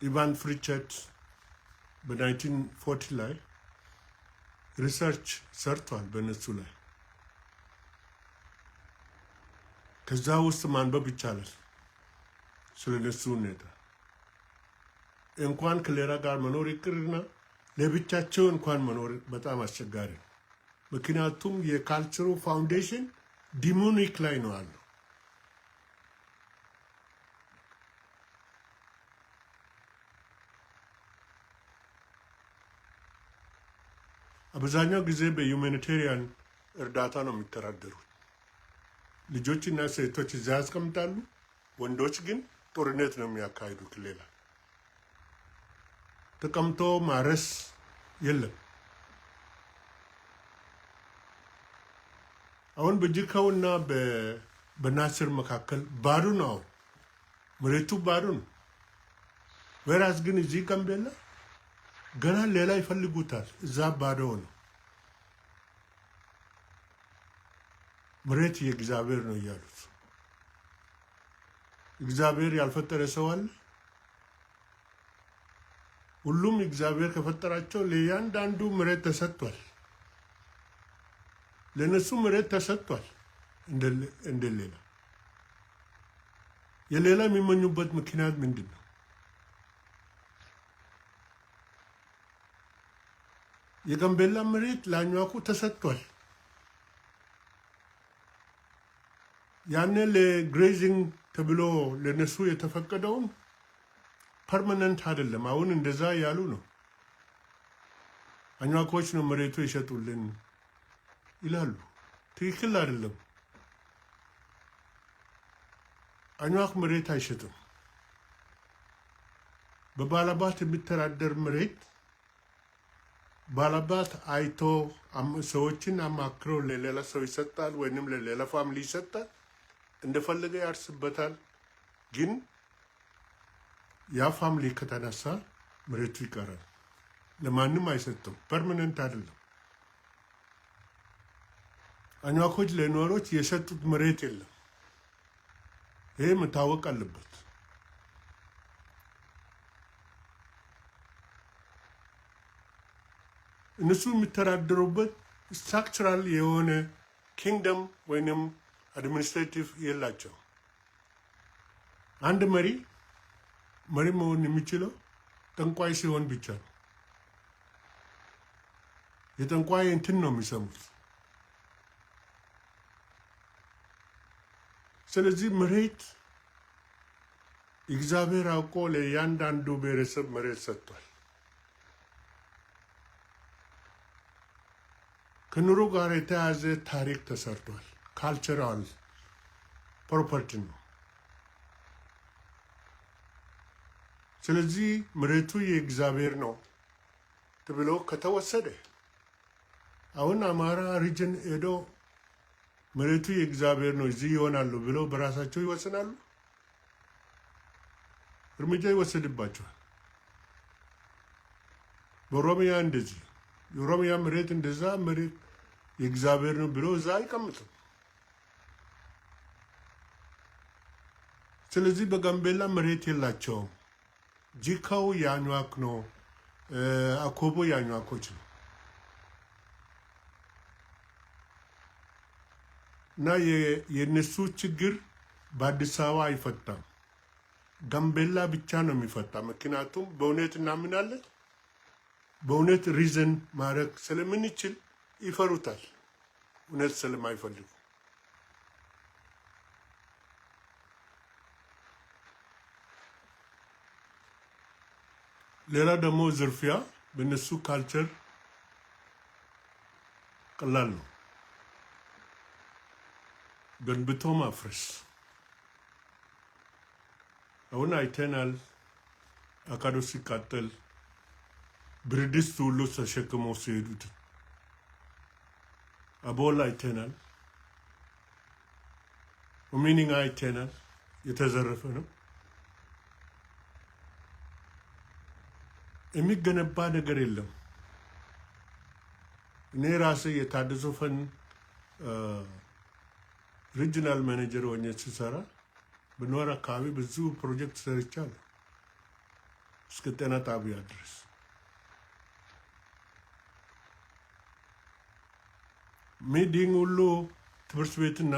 ኢቫን ፍሪቸት በ1940 ላይ research ሰርቷል በእነሱ ላይ። ከዛ ውስጥ ማንበብ ይቻላል ስለ እነሱ ሁኔታ። እንኳን ከሌላ ጋር መኖር ይቅርና ለብቻቸው እንኳን መኖር በጣም አስቸጋሪ ነው። ምክንያቱም የ culture ሩ foundation demonic ላይ ነው ያለው። አብዛኛው ጊዜ በ humanitarian እርዳታ ነው የሚተዳደሩት። ልጆችና ሴቶች እዚያ ያስቀምጣሉ። ወንዶች ግን ጦርነት ነው የሚያካሂዱ። ሌላ ተቀምጦ ማረስ የለም። አሁን በጅካውና በናስር መካከል ባዶ ነው። አሁን መሬቱ ባዶ ነው። ወራስ ግን እዚህ ጋምቤላ ገና ሌላ ይፈልጉታል። እዛ ባዶ ነው። መሬት የእግዚአብሔር ነው እያሉት፣ እግዚአብሔር ያልፈጠረ ሰው አለ? ሁሉም እግዚአብሔር ከፈጠራቸው ለእያንዳንዱ መሬት ተሰጥቷል። ለእነሱ መሬት ተሰጥቷል። እንደሌላ የሌላ የሚመኙበት ምክንያት ምንድን ነው? የጋምቤላ መሬት ለአኟኩ ተሰጥቷል። ያኔ ለ grazing ተብሎ ለነሱ የተፈቀደውም permanent አይደለም። አሁን እንደዛ ያሉ ነው። አኟኮች ነው መሬቱ ይሸጡልን ይላሉ። ትክክል አይደለም። አኟክ መሬት አይሸጥም። በባላባት የሚተዳደር መሬት ባላባት አይቶ ሰዎችን አማክሮ ለሌላ ሰው ይሰጣል፣ ወይንም ለሌላ family ይሰጣል። እንደፈለገ ያርስበታል። ግን ያ family ከተነሳ መሬቱ ይቀራል። ለማንም አይሰጥም። Permanent አይደለም። አኟኮች ለኑዌሮች የሰጡት መሬት የለም። ይሄ መታወቅ አለበት። እነሱ የሚተዳደሩበት structural የሆነ kingdom ወይንም administrative የላቸው። አንድ መሪ መሪ መሆን የሚችለው ጠንቋይ ሲሆን ብቻ ነው። የጠንቋይ እንትን ነው የሚሰሙት። ስለዚህ መሬት እግዚአብሔር አውቆ ለእያንዳንዱ ብሔረሰብ መሬት ሰጥቷል። ከኑሮ ጋር የተያያዘ ታሪክ ተሰርቷል። Cultural property ነው። ስለዚህ መሬቱ የእግዚአብሔር ነው ተብሎ ከተወሰደ አሁን አማራ region ሄዶ መሬቱ የእግዚአብሔር ነው እዚህ ይሆናሉ ብለው በራሳቸው ይወስናሉ። እርምጃ ይወሰድባቸዋል። በኦሮሚያ እንደዚህ የኦሮሚያ መሬት እንደዛ መሬት የእግዚአብሔር ነው ብሎ እዛ አይቀምጥም። ስለዚህ በጋምቤላ መሬት የላቸውም። ጂካው የአኟክ ነው፣ አኮቦ የአኟኮች ነው። እና የእነሱ ችግር በአዲስ አበባ አይፈታም። ጋምቤላ ብቻ ነው የሚፈታ። ምክንያቱም በእውነት እናምናለን፣ በእውነት reason ማድረግ ስለምንችል ይፈሩታል፣ እውነት ስለማይፈልጉ። ሌላ ደግሞ ዝርፊያ በእነሱ culture ቀላል ነው። ገንብቶ ማፍረስ አሁን አይተናል። አካዶ ሲቃጠል ብረድስት ሁሉ ተሸክመው ሲሄዱት አቦል አይተናል። ሚኒንግ አይተናል። የተዘረፈ ነው። የሚገነባ ነገር የለም። እኔ ራሴ የታድሶ fund regional manager ሆኜ ስሰራ በኑዌር አካባቢ ብዙ ፕሮጀክት ሰርቻለሁ እስከ ጤና ጣቢያ ድረስ። ሚዲንግ ሁሉ ትምህርት ቤትና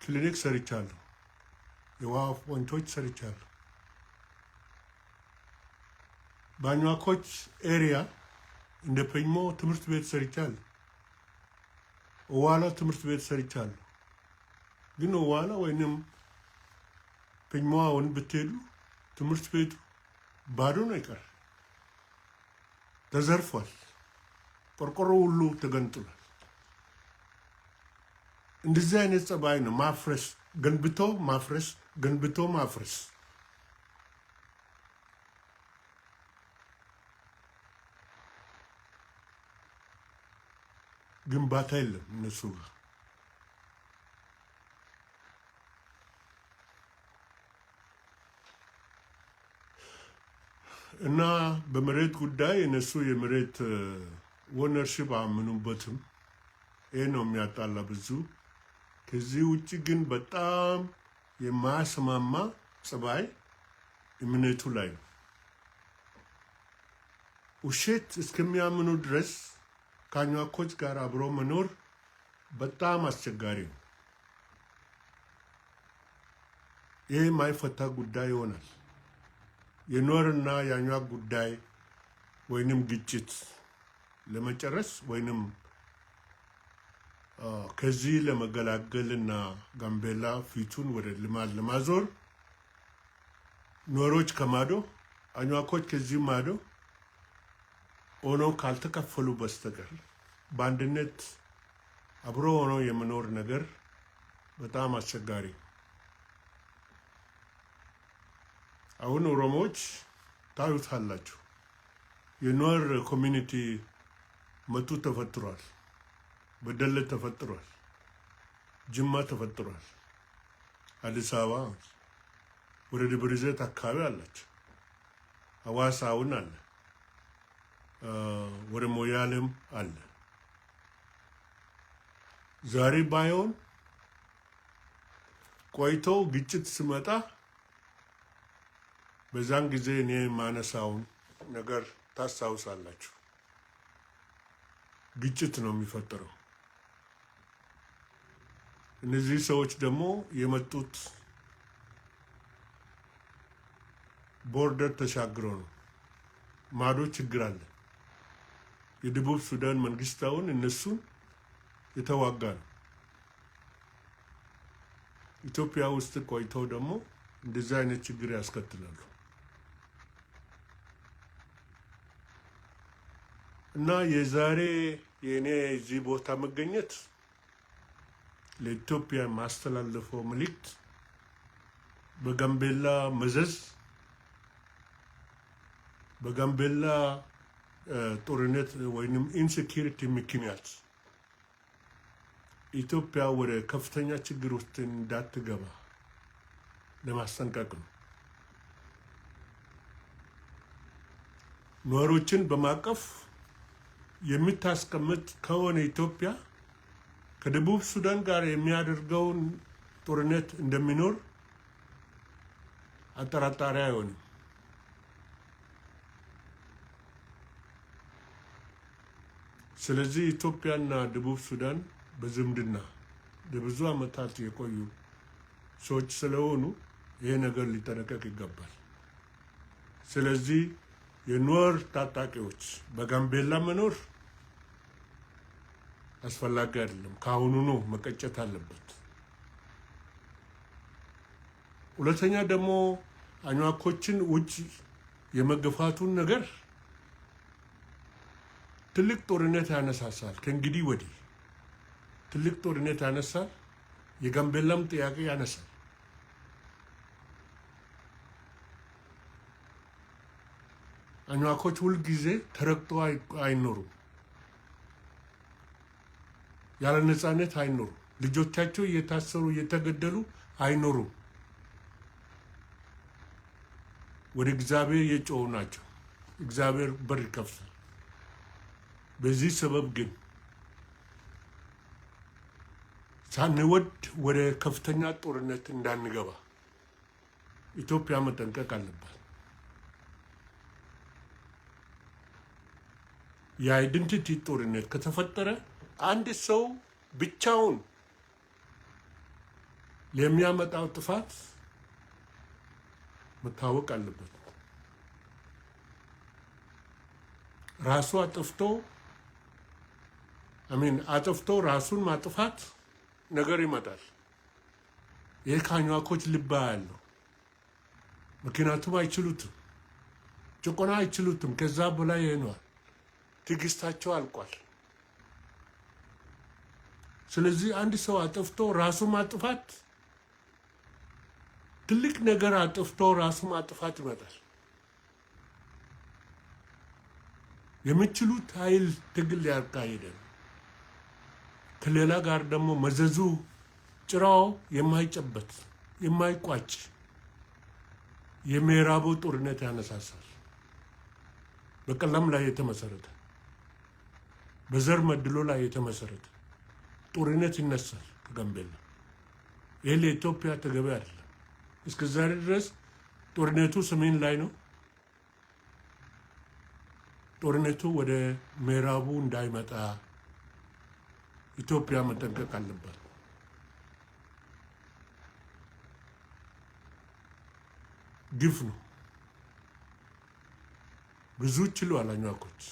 ክሊኒክ ሰርቻለሁ። የውሃ ፖንቶች ሰርቻለሁ። በአኟኮች area እንደ ፔኝሞ ትምህርት ቤት ሰርቻለሁ። ኦዋላ ትምህርት ቤት ሰርቻለሁ። ግን ኦዋላ ወይንም ፔኝሞ አሁን ብትሄዱ ትምህርት ቤቱ ባዶ ነው ይቀር፣ ተዘርፏል። ቆርቆሮ ሁሉ ተገንጥሏል። እንደዚህ አይነት ጸባይ ነው ማፍረስ፣ ገንብቶ ማፍረስ፣ ገንብቶ ማፍረስ። ግንባታ የለም እነሱ ጋር። እና በመሬት ጉዳይ እነሱ የመሬት ownership አያምኑበትም። ይህ ነው የሚያጣላ ብዙ። ከዚህ ውጭ ግን በጣም የማያስማማ ጸባይ እምነቱ ላይ ነው። ውሸት እስከሚያምኑ ድረስ ከአኟኮች ጋር አብሮ መኖር በጣም አስቸጋሪ ነው። ይህ የማይፈታ ጉዳይ ይሆናል። የኑዌርና የአኟክ ጉዳይ ወይንም ግጭት ለመጨረስ ወይንም ከዚህ ለመገላገልና ጋምቤላ ፊቱን ወደ ልማት ለማዞር ኑዌሮች ከማዶ፣ አኟኮች ከዚህ ማዶ ሆኖ ካልተከፈሉ በስተቀር በአንድነት አብሮ ሆኖ የመኖር ነገር በጣም አስቸጋሪ። አሁን ኦሮሞዎች ታዩታላችሁ። የኑዌር community መቱ ተፈጥሯል፣ በደሌ ተፈጥሯል፣ ጅማ ተፈጥሯል፣ አዲስ አበባ ወደ ደብረ ዘይት አካባቢ አላቸው፣ ሐዋሳ አሁን አለ፣ ወደ ሞያሌም አለ። ዛሬ ባይሆን ቆይቶ ግጭት ስመጣ በዛን ጊዜ እኔ የማነሳውን ነገር ታስታውሳላችሁ። ግጭት ነው የሚፈጠረው። እነዚህ ሰዎች ደግሞ የመጡት border ተሻግረው ነው። ማዶ ችግር አለ። የደቡብ ሱዳን መንግስት አሁን እነሱን የተዋጋ ነው። ኢትዮጵያ ውስጥ ቆይተው ደግሞ እንደዚህ አይነት ችግር ያስከትላሉ። እና የዛሬ የእኔ እዚህ ቦታ መገኘት ለኢትዮጵያ የማስተላለፈው መልእክት በጋምቤላ መዘዝ፣ በጋምቤላ ጦርነት ወይንም insecurity ምክንያት ኢትዮጵያ ወደ ከፍተኛ ችግር ውስጥ እንዳትገባ ለማስጠንቀቅ ነው። ኑዌሮችን በማቀፍ የምታስቀምጥ ከሆነ ኢትዮጵያ ከደቡብ ሱዳን ጋር የሚያደርገውን ጦርነት እንደሚኖር አጠራጣሪ አይሆንም። ስለዚህ ኢትዮጵያና ደቡብ ሱዳን በዝምድና ለብዙ ዓመታት የቆዩ ሰዎች ስለሆኑ ይሄ ነገር ሊጠነቀቅ ይገባል። ስለዚህ የኑዌር ታጣቂዎች በጋምቤላ መኖር አስፈላጊ አይደለም። ከአሁኑ ነው መቀጨት አለበት። ሁለተኛ ደግሞ አኟኮችን ውጭ የመገፋቱን ነገር ትልቅ ጦርነት ያነሳሳል። ከእንግዲህ ወዲህ ትልቅ ጦርነት ያነሳል። የጋምቤላም ጥያቄ ያነሳል። አኟኮች ሁልጊዜ ተረግጦ አይኖሩም። ያለ ነፃነት አይኖሩም። ልጆቻቸው እየታሰሩ እየተገደሉ አይኖሩም። ወደ እግዚአብሔር የጮሁ ናቸው። እግዚአብሔር በር ይከፍታል። በዚህ ሰበብ ግን ሳንወድ ወደ ከፍተኛ ጦርነት እንዳንገባ ኢትዮጵያ መጠንቀቅ አለባት። የ identity ጦርነት ከተፈጠረ አንድ ሰው ብቻውን ለሚያመጣው ጥፋት መታወቅ አለበት። ራሱ አጥፍቶ፣ I mean፣ አጥፍቶ ራሱን ማጥፋት ነገር ይመጣል። ይህ ከአኟኮች ልባ ያለው ምክንያቱም አይችሉትም፣ ጭቆና አይችሉትም። ከዛ በላይ ይኗል። ትዕግስታቸው አልቋል። ስለዚህ አንድ ሰው አጥፍቶ ራሱ ማጥፋት፣ ትልቅ ነገር አጥፍቶ ራሱ ማጥፋት ይመጣል። የሚችሉት ኃይል ትግል ያካሄደ ነው። ከሌላ ጋር ደግሞ መዘዙ ጭራው የማይጨበት የማይቋጭ የምዕራቡ ጦርነት ያነሳሳል። በቀለም ላይ የተመሰረተ፣ በዘር መድሎ ላይ የተመሰረተ ጦርነት ይነሳል ከጋምቤላ። ይህ ለኢትዮጵያ ተገቢ አይደለም። እስከ ዛሬ ድረስ ጦርነቱ ሰሜን ላይ ነው። ጦርነቱ ወደ ምዕራቡ እንዳይመጣ ኢትዮጵያ መጠንቀቅ አለባት። ግፍ ነው። ብዙ ችሏል አኟኮች።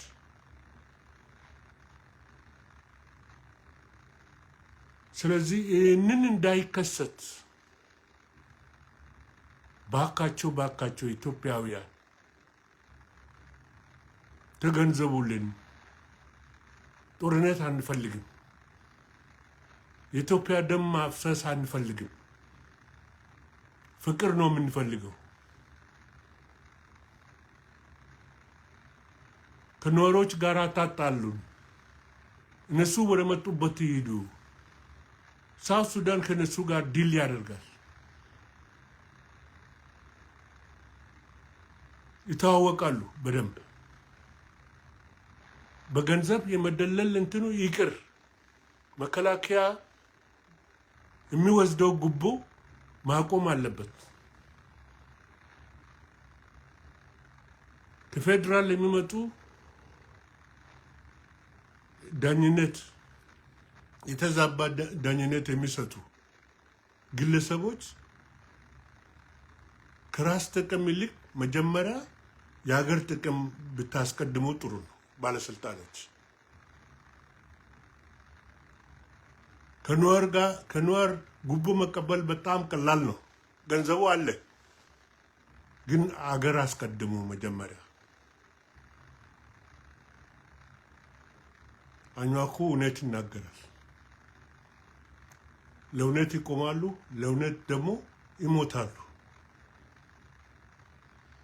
ስለዚህ ይህንን እንዳይከሰት ባካችሁ ባካችሁ ኢትዮጵያውያን ተገንዘቡልን። ጦርነት አንፈልግም። የኢትዮጵያ ደም ማፍሰስ አንፈልግም። ፍቅር ነው የምንፈልገው። ከኑዌሮች ጋር አታጣሉን። እነሱ ወደ መጡበት ይሂዱ። South Sudan ከነሱ ጋር deal ያደርጋል። ይተዋወቃሉ በደንብ። በገንዘብ የመደለል እንትኑ ይቅር። መከላከያ የሚወስደው ጉቦ ማቆም አለበት። ከፌዴራል የሚመጡ ዳኝነት፣ የተዛባ ዳኝነት የሚሰጡ ግለሰቦች ከራስ ጥቅም ይልቅ መጀመሪያ የሀገር ጥቅም ብታስቀድሙ ጥሩ ነው። ባለስልጣኖች ከኑዌር ጋር፣ ከኑዌር ጉቦ መቀበል በጣም ቀላል ነው። ገንዘቡ አለ። ግን አገር አስቀድሙ መጀመሪያ። አኟኩ እውነት ይናገራል። ለእውነት ይቆማሉ፣ ለእውነት ደግሞ ይሞታሉ።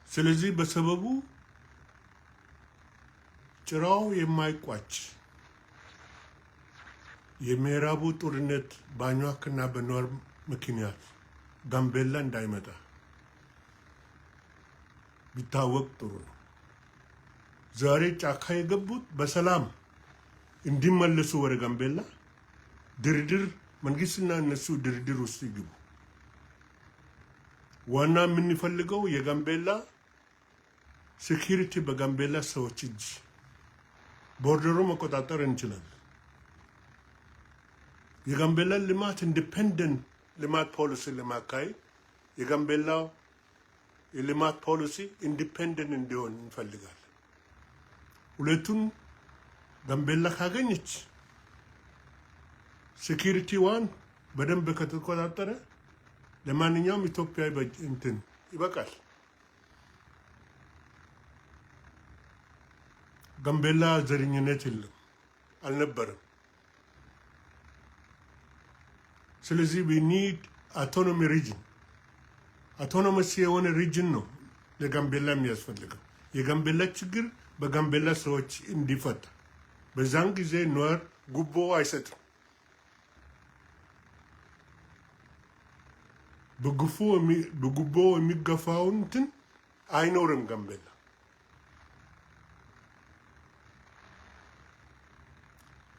ስለዚህ በሰበቡ ጭራው የማይቋጭ የምዕራቡ ጦርነት በአኟክና በኑዌር ምክንያት ጋምቤላ እንዳይመጣ ቢታወቅ ጥሩ ነው። ዛሬ ጫካ የገቡት በሰላም እንዲመለሱ ወደ ጋምቤላ ድርድር፣ መንግስትና እነሱ ድርድር ውስጥ ይግቡ። ዋና የምንፈልገው የጋምቤላ security በጋምቤላ ሰዎች እጅ፣ border ኡ መቆጣጠር እንችላለን። የጋምቤላ ልማት፣ independent ልማት ፖሊሲ ለማካሄድ የጋምቤላ የልማት ፖሊሲ independent እንዲሆን እንፈልጋለን። ሁለቱን ጋምቤላ ካገኘች፣ security ዋን በደንብ ከተቆጣጠረ ለማንኛውም ኢትዮጵያ እንትን ይበቃል። ጋምቤላ ዘረኝነት የለም፣ አልነበረም። ስለዚህ we need autonomy region፣ autonomous የሆነ region ነው ለጋምቤላ የሚያስፈልገው። የጋምቤላ ችግር በጋምቤላ ሰዎች እንዲፈታ፣ በዛን ጊዜ ኑዌር ጉቦ አይሰጥም። በጉቦ የሚገፋውን እንትን አይኖርም ጋምቤላ።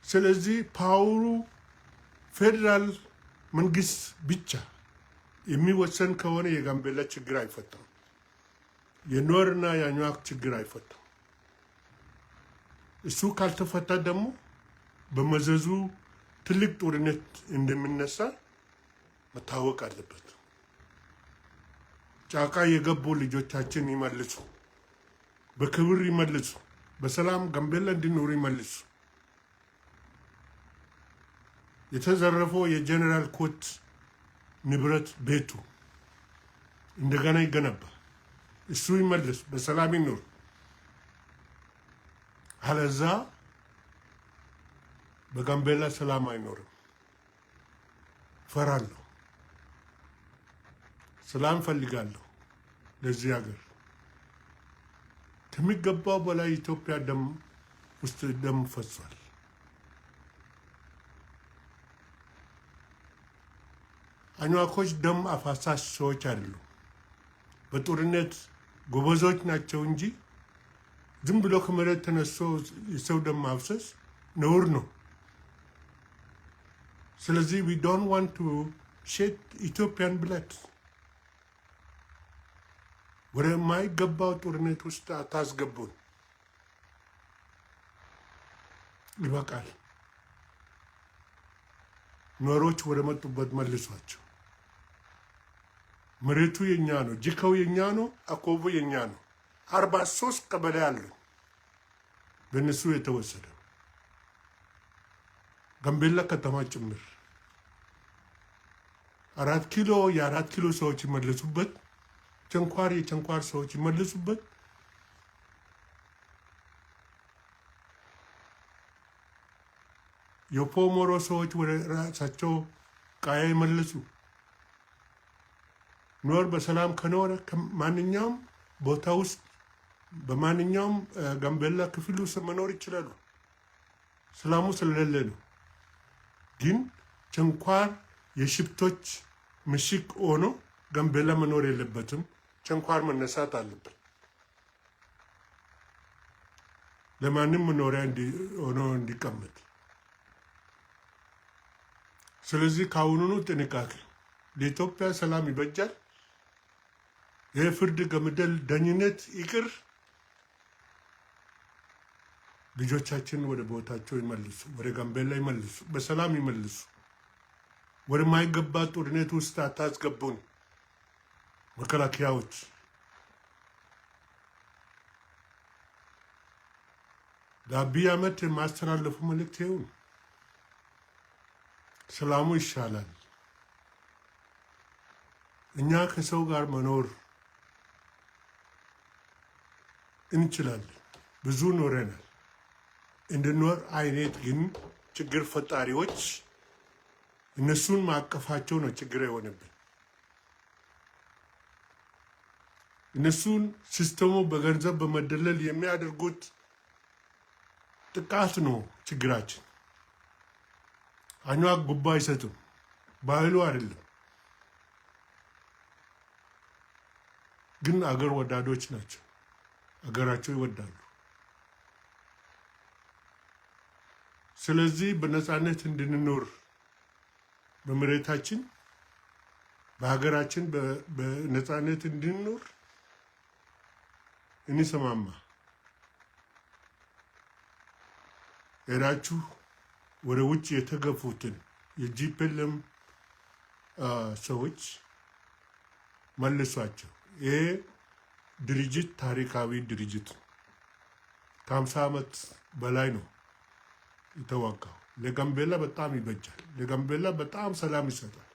ስለዚህ power ኡ ፌዴራል መንግስት ብቻ የሚወሰን ከሆነ የጋምቤላ ችግር አይፈታም። የኑዌርና የአኟክ ችግር አይፈታም። እሱ ካልተፈታ ደግሞ በመዘዙ ትልቅ ጦርነት እንደሚነሳ መታወቅ አለበት። ጫካ የገቡ ልጆቻችን ይመልሱ፣ በክብር ይመልሱ፣ በሰላም ጋምቤላ እንዲኖሩ ይመልሱ። የተዘረፈው የጀኔራል ኮት ንብረት ቤቱ እንደገና ይገነባ፣ እሱ ይመለስ፣ በሰላም ይኖር። አለዛ በጋምቤላ ሰላም አይኖርም። ፈራለሁ። ሰላም ፈልጋለሁ ለዚህ ሀገር። ከሚገባው በላይ ኢትዮጵያ ደም ውስጥ ደም ፈሷል። አኟኮች ደም አፋሳሽ ሰዎች አይደሉም። በጦርነት ጎበዞች ናቸው እንጂ ዝም ብሎ ከመሬት ተነስቶ የሰው ደም ማፍሰስ ነውር ነው። ስለዚህ we don't want to shed Ethiopian blood። ወደማይገባው ጦርነት ውስጥ አታስገቡን። ይበቃል። ኑዌሮች ወደ መጡበት መልሷቸው። መሬቱ የኛ ነው፣ ጅካው የኛ ነው፣ አኮቦ የኛ ነው። 43 ቀበሌ አሉ በእነሱ የተወሰደ፣ ጋምቤላ ከተማ ጭምር። 4 ኪሎ የ4 ኪሎ ሰዎች ይመለሱበት፣ ቸንኳር የቸንኳር ሰዎች ይመለሱበት። የፖሞሮ ሰዎች ወደ ራሳቸው ቃያ ይመለሱ። ኑዌር በሰላም ከኖረ ማንኛውም ቦታ ውስጥ በማንኛውም ጋምቤላ ክፍል ውስጥ መኖር ይችላሉ። ሰላሙ ስለሌለ ነው። ግን ቸንኳር የሽፍቶች ምሽግ ሆኖ ጋምቤላ መኖር የለበትም። ቸንኳር መነሳት አለበት። ለማንም መኖሪያ ሆኖ እንዲቀመጥ። ስለዚህ ከአሁኑኑ ጥንቃቄ ለኢትዮጵያ ሰላም ይበጃል። የፍርድ ገምድል ዳኝነት ይቅር። ልጆቻችን ወደ ቦታቸው ይመልሱ፣ ወደ ጋምቤላ ይመልሱ፣ በሰላም ይመልሱ። ወደማይገባ ጦርነት ውስጥ አታስገቡን። መከላከያዎች ለአብይ አህመድ የማስተላለፉ መልእክት ይኸው ነው። ሰላሙ ይሻላል። እኛ ከሰው ጋር መኖር እንችላለን። ብዙ ኖረናል። እንድኖር አይነት ግን ችግር ፈጣሪዎች እነሱን ማቀፋቸው ነው ችግር የሆነብን። እነሱን system ኡ በገንዘብ በመደለል የሚያደርጉት ጥቃት ነው ችግራችን። አኟክ ጉባ አይሰጡም፣ ባህሉ አይደለም። ግን አገር ወዳዶች ናቸው። አገራቸው ይወዳሉ። ስለዚህ በነፃነት እንድንኖር በመሬታችን በሀገራችን በነፃነት እንድንኖር እንሰማማ። ሄዳችሁ ወደ ውጭ የተገፉትን የ GPLM ሰዎች መልሷቸው። ይሄ ድርጅት ታሪካዊ ድርጅት ነው። ከ50 ዓመት በላይ ነው የተዋጋው። ለጋምቤላ በጣም ይበጃል። ለጋምቤላ በጣም ሰላም ይሰጣል።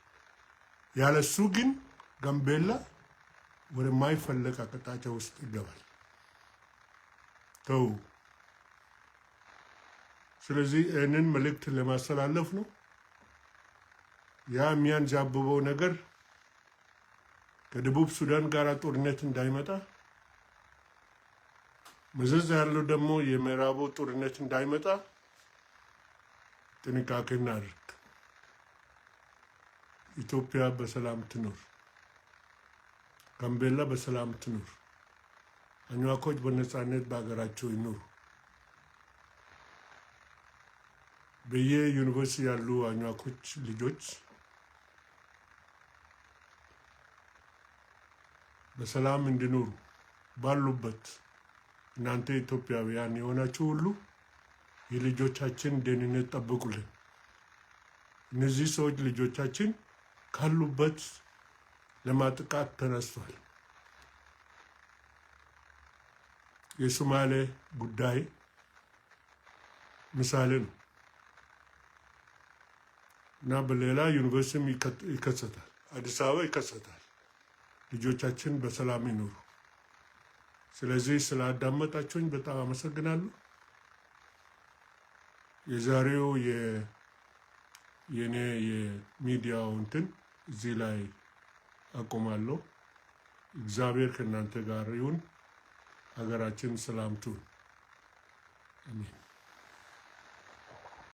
ያለሱ ግን ጋምቤላ ወደማይፈለግ አቅጣጫ ውስጥ ይገባል። ተው። ስለዚህ ይህንን መልእክት ለማስተላለፍ ነው። ያ የሚያንዣብበው ነገር ከደቡብ ሱዳን ጋር ጦርነት እንዳይመጣ፣ መዘዝ ያለው ደግሞ የምዕራቡ ጦርነት እንዳይመጣ ጥንቃቄ እናድርግ። ኢትዮጵያ በሰላም ትኖር። ጋምቤላ በሰላም ትኑር። አኟኮች በነፃነት በሀገራቸው ይኑሩ። በየዩኒቨርሲቲ ያሉ አኟኮች ልጆች በሰላም እንዲኖሩ ባሉበት እናንተ ኢትዮጵያውያን የሆናችሁ ሁሉ የልጆቻችን ደህንነት ጠብቁልን። እነዚህ ሰዎች ልጆቻችን ካሉበት ለማጥቃት ተነስቷል። የሶማሌ ጉዳይ ምሳሌ ነው እና በሌላ ዩኒቨርሲቲም ይከሰታል፣ አዲስ አበባ ይከሰታል። ልጆቻችን በሰላም ይኑሩ። ስለዚህ ስላዳመጣችሁኝ በጣም አመሰግናለሁ። የዛሬው የኔ የሚዲያው እንትን እዚህ ላይ አቆማለሁ። እግዚአብሔር ከእናንተ ጋር ይሁን። ሀገራችን ሰላም ትሁን። አሜን።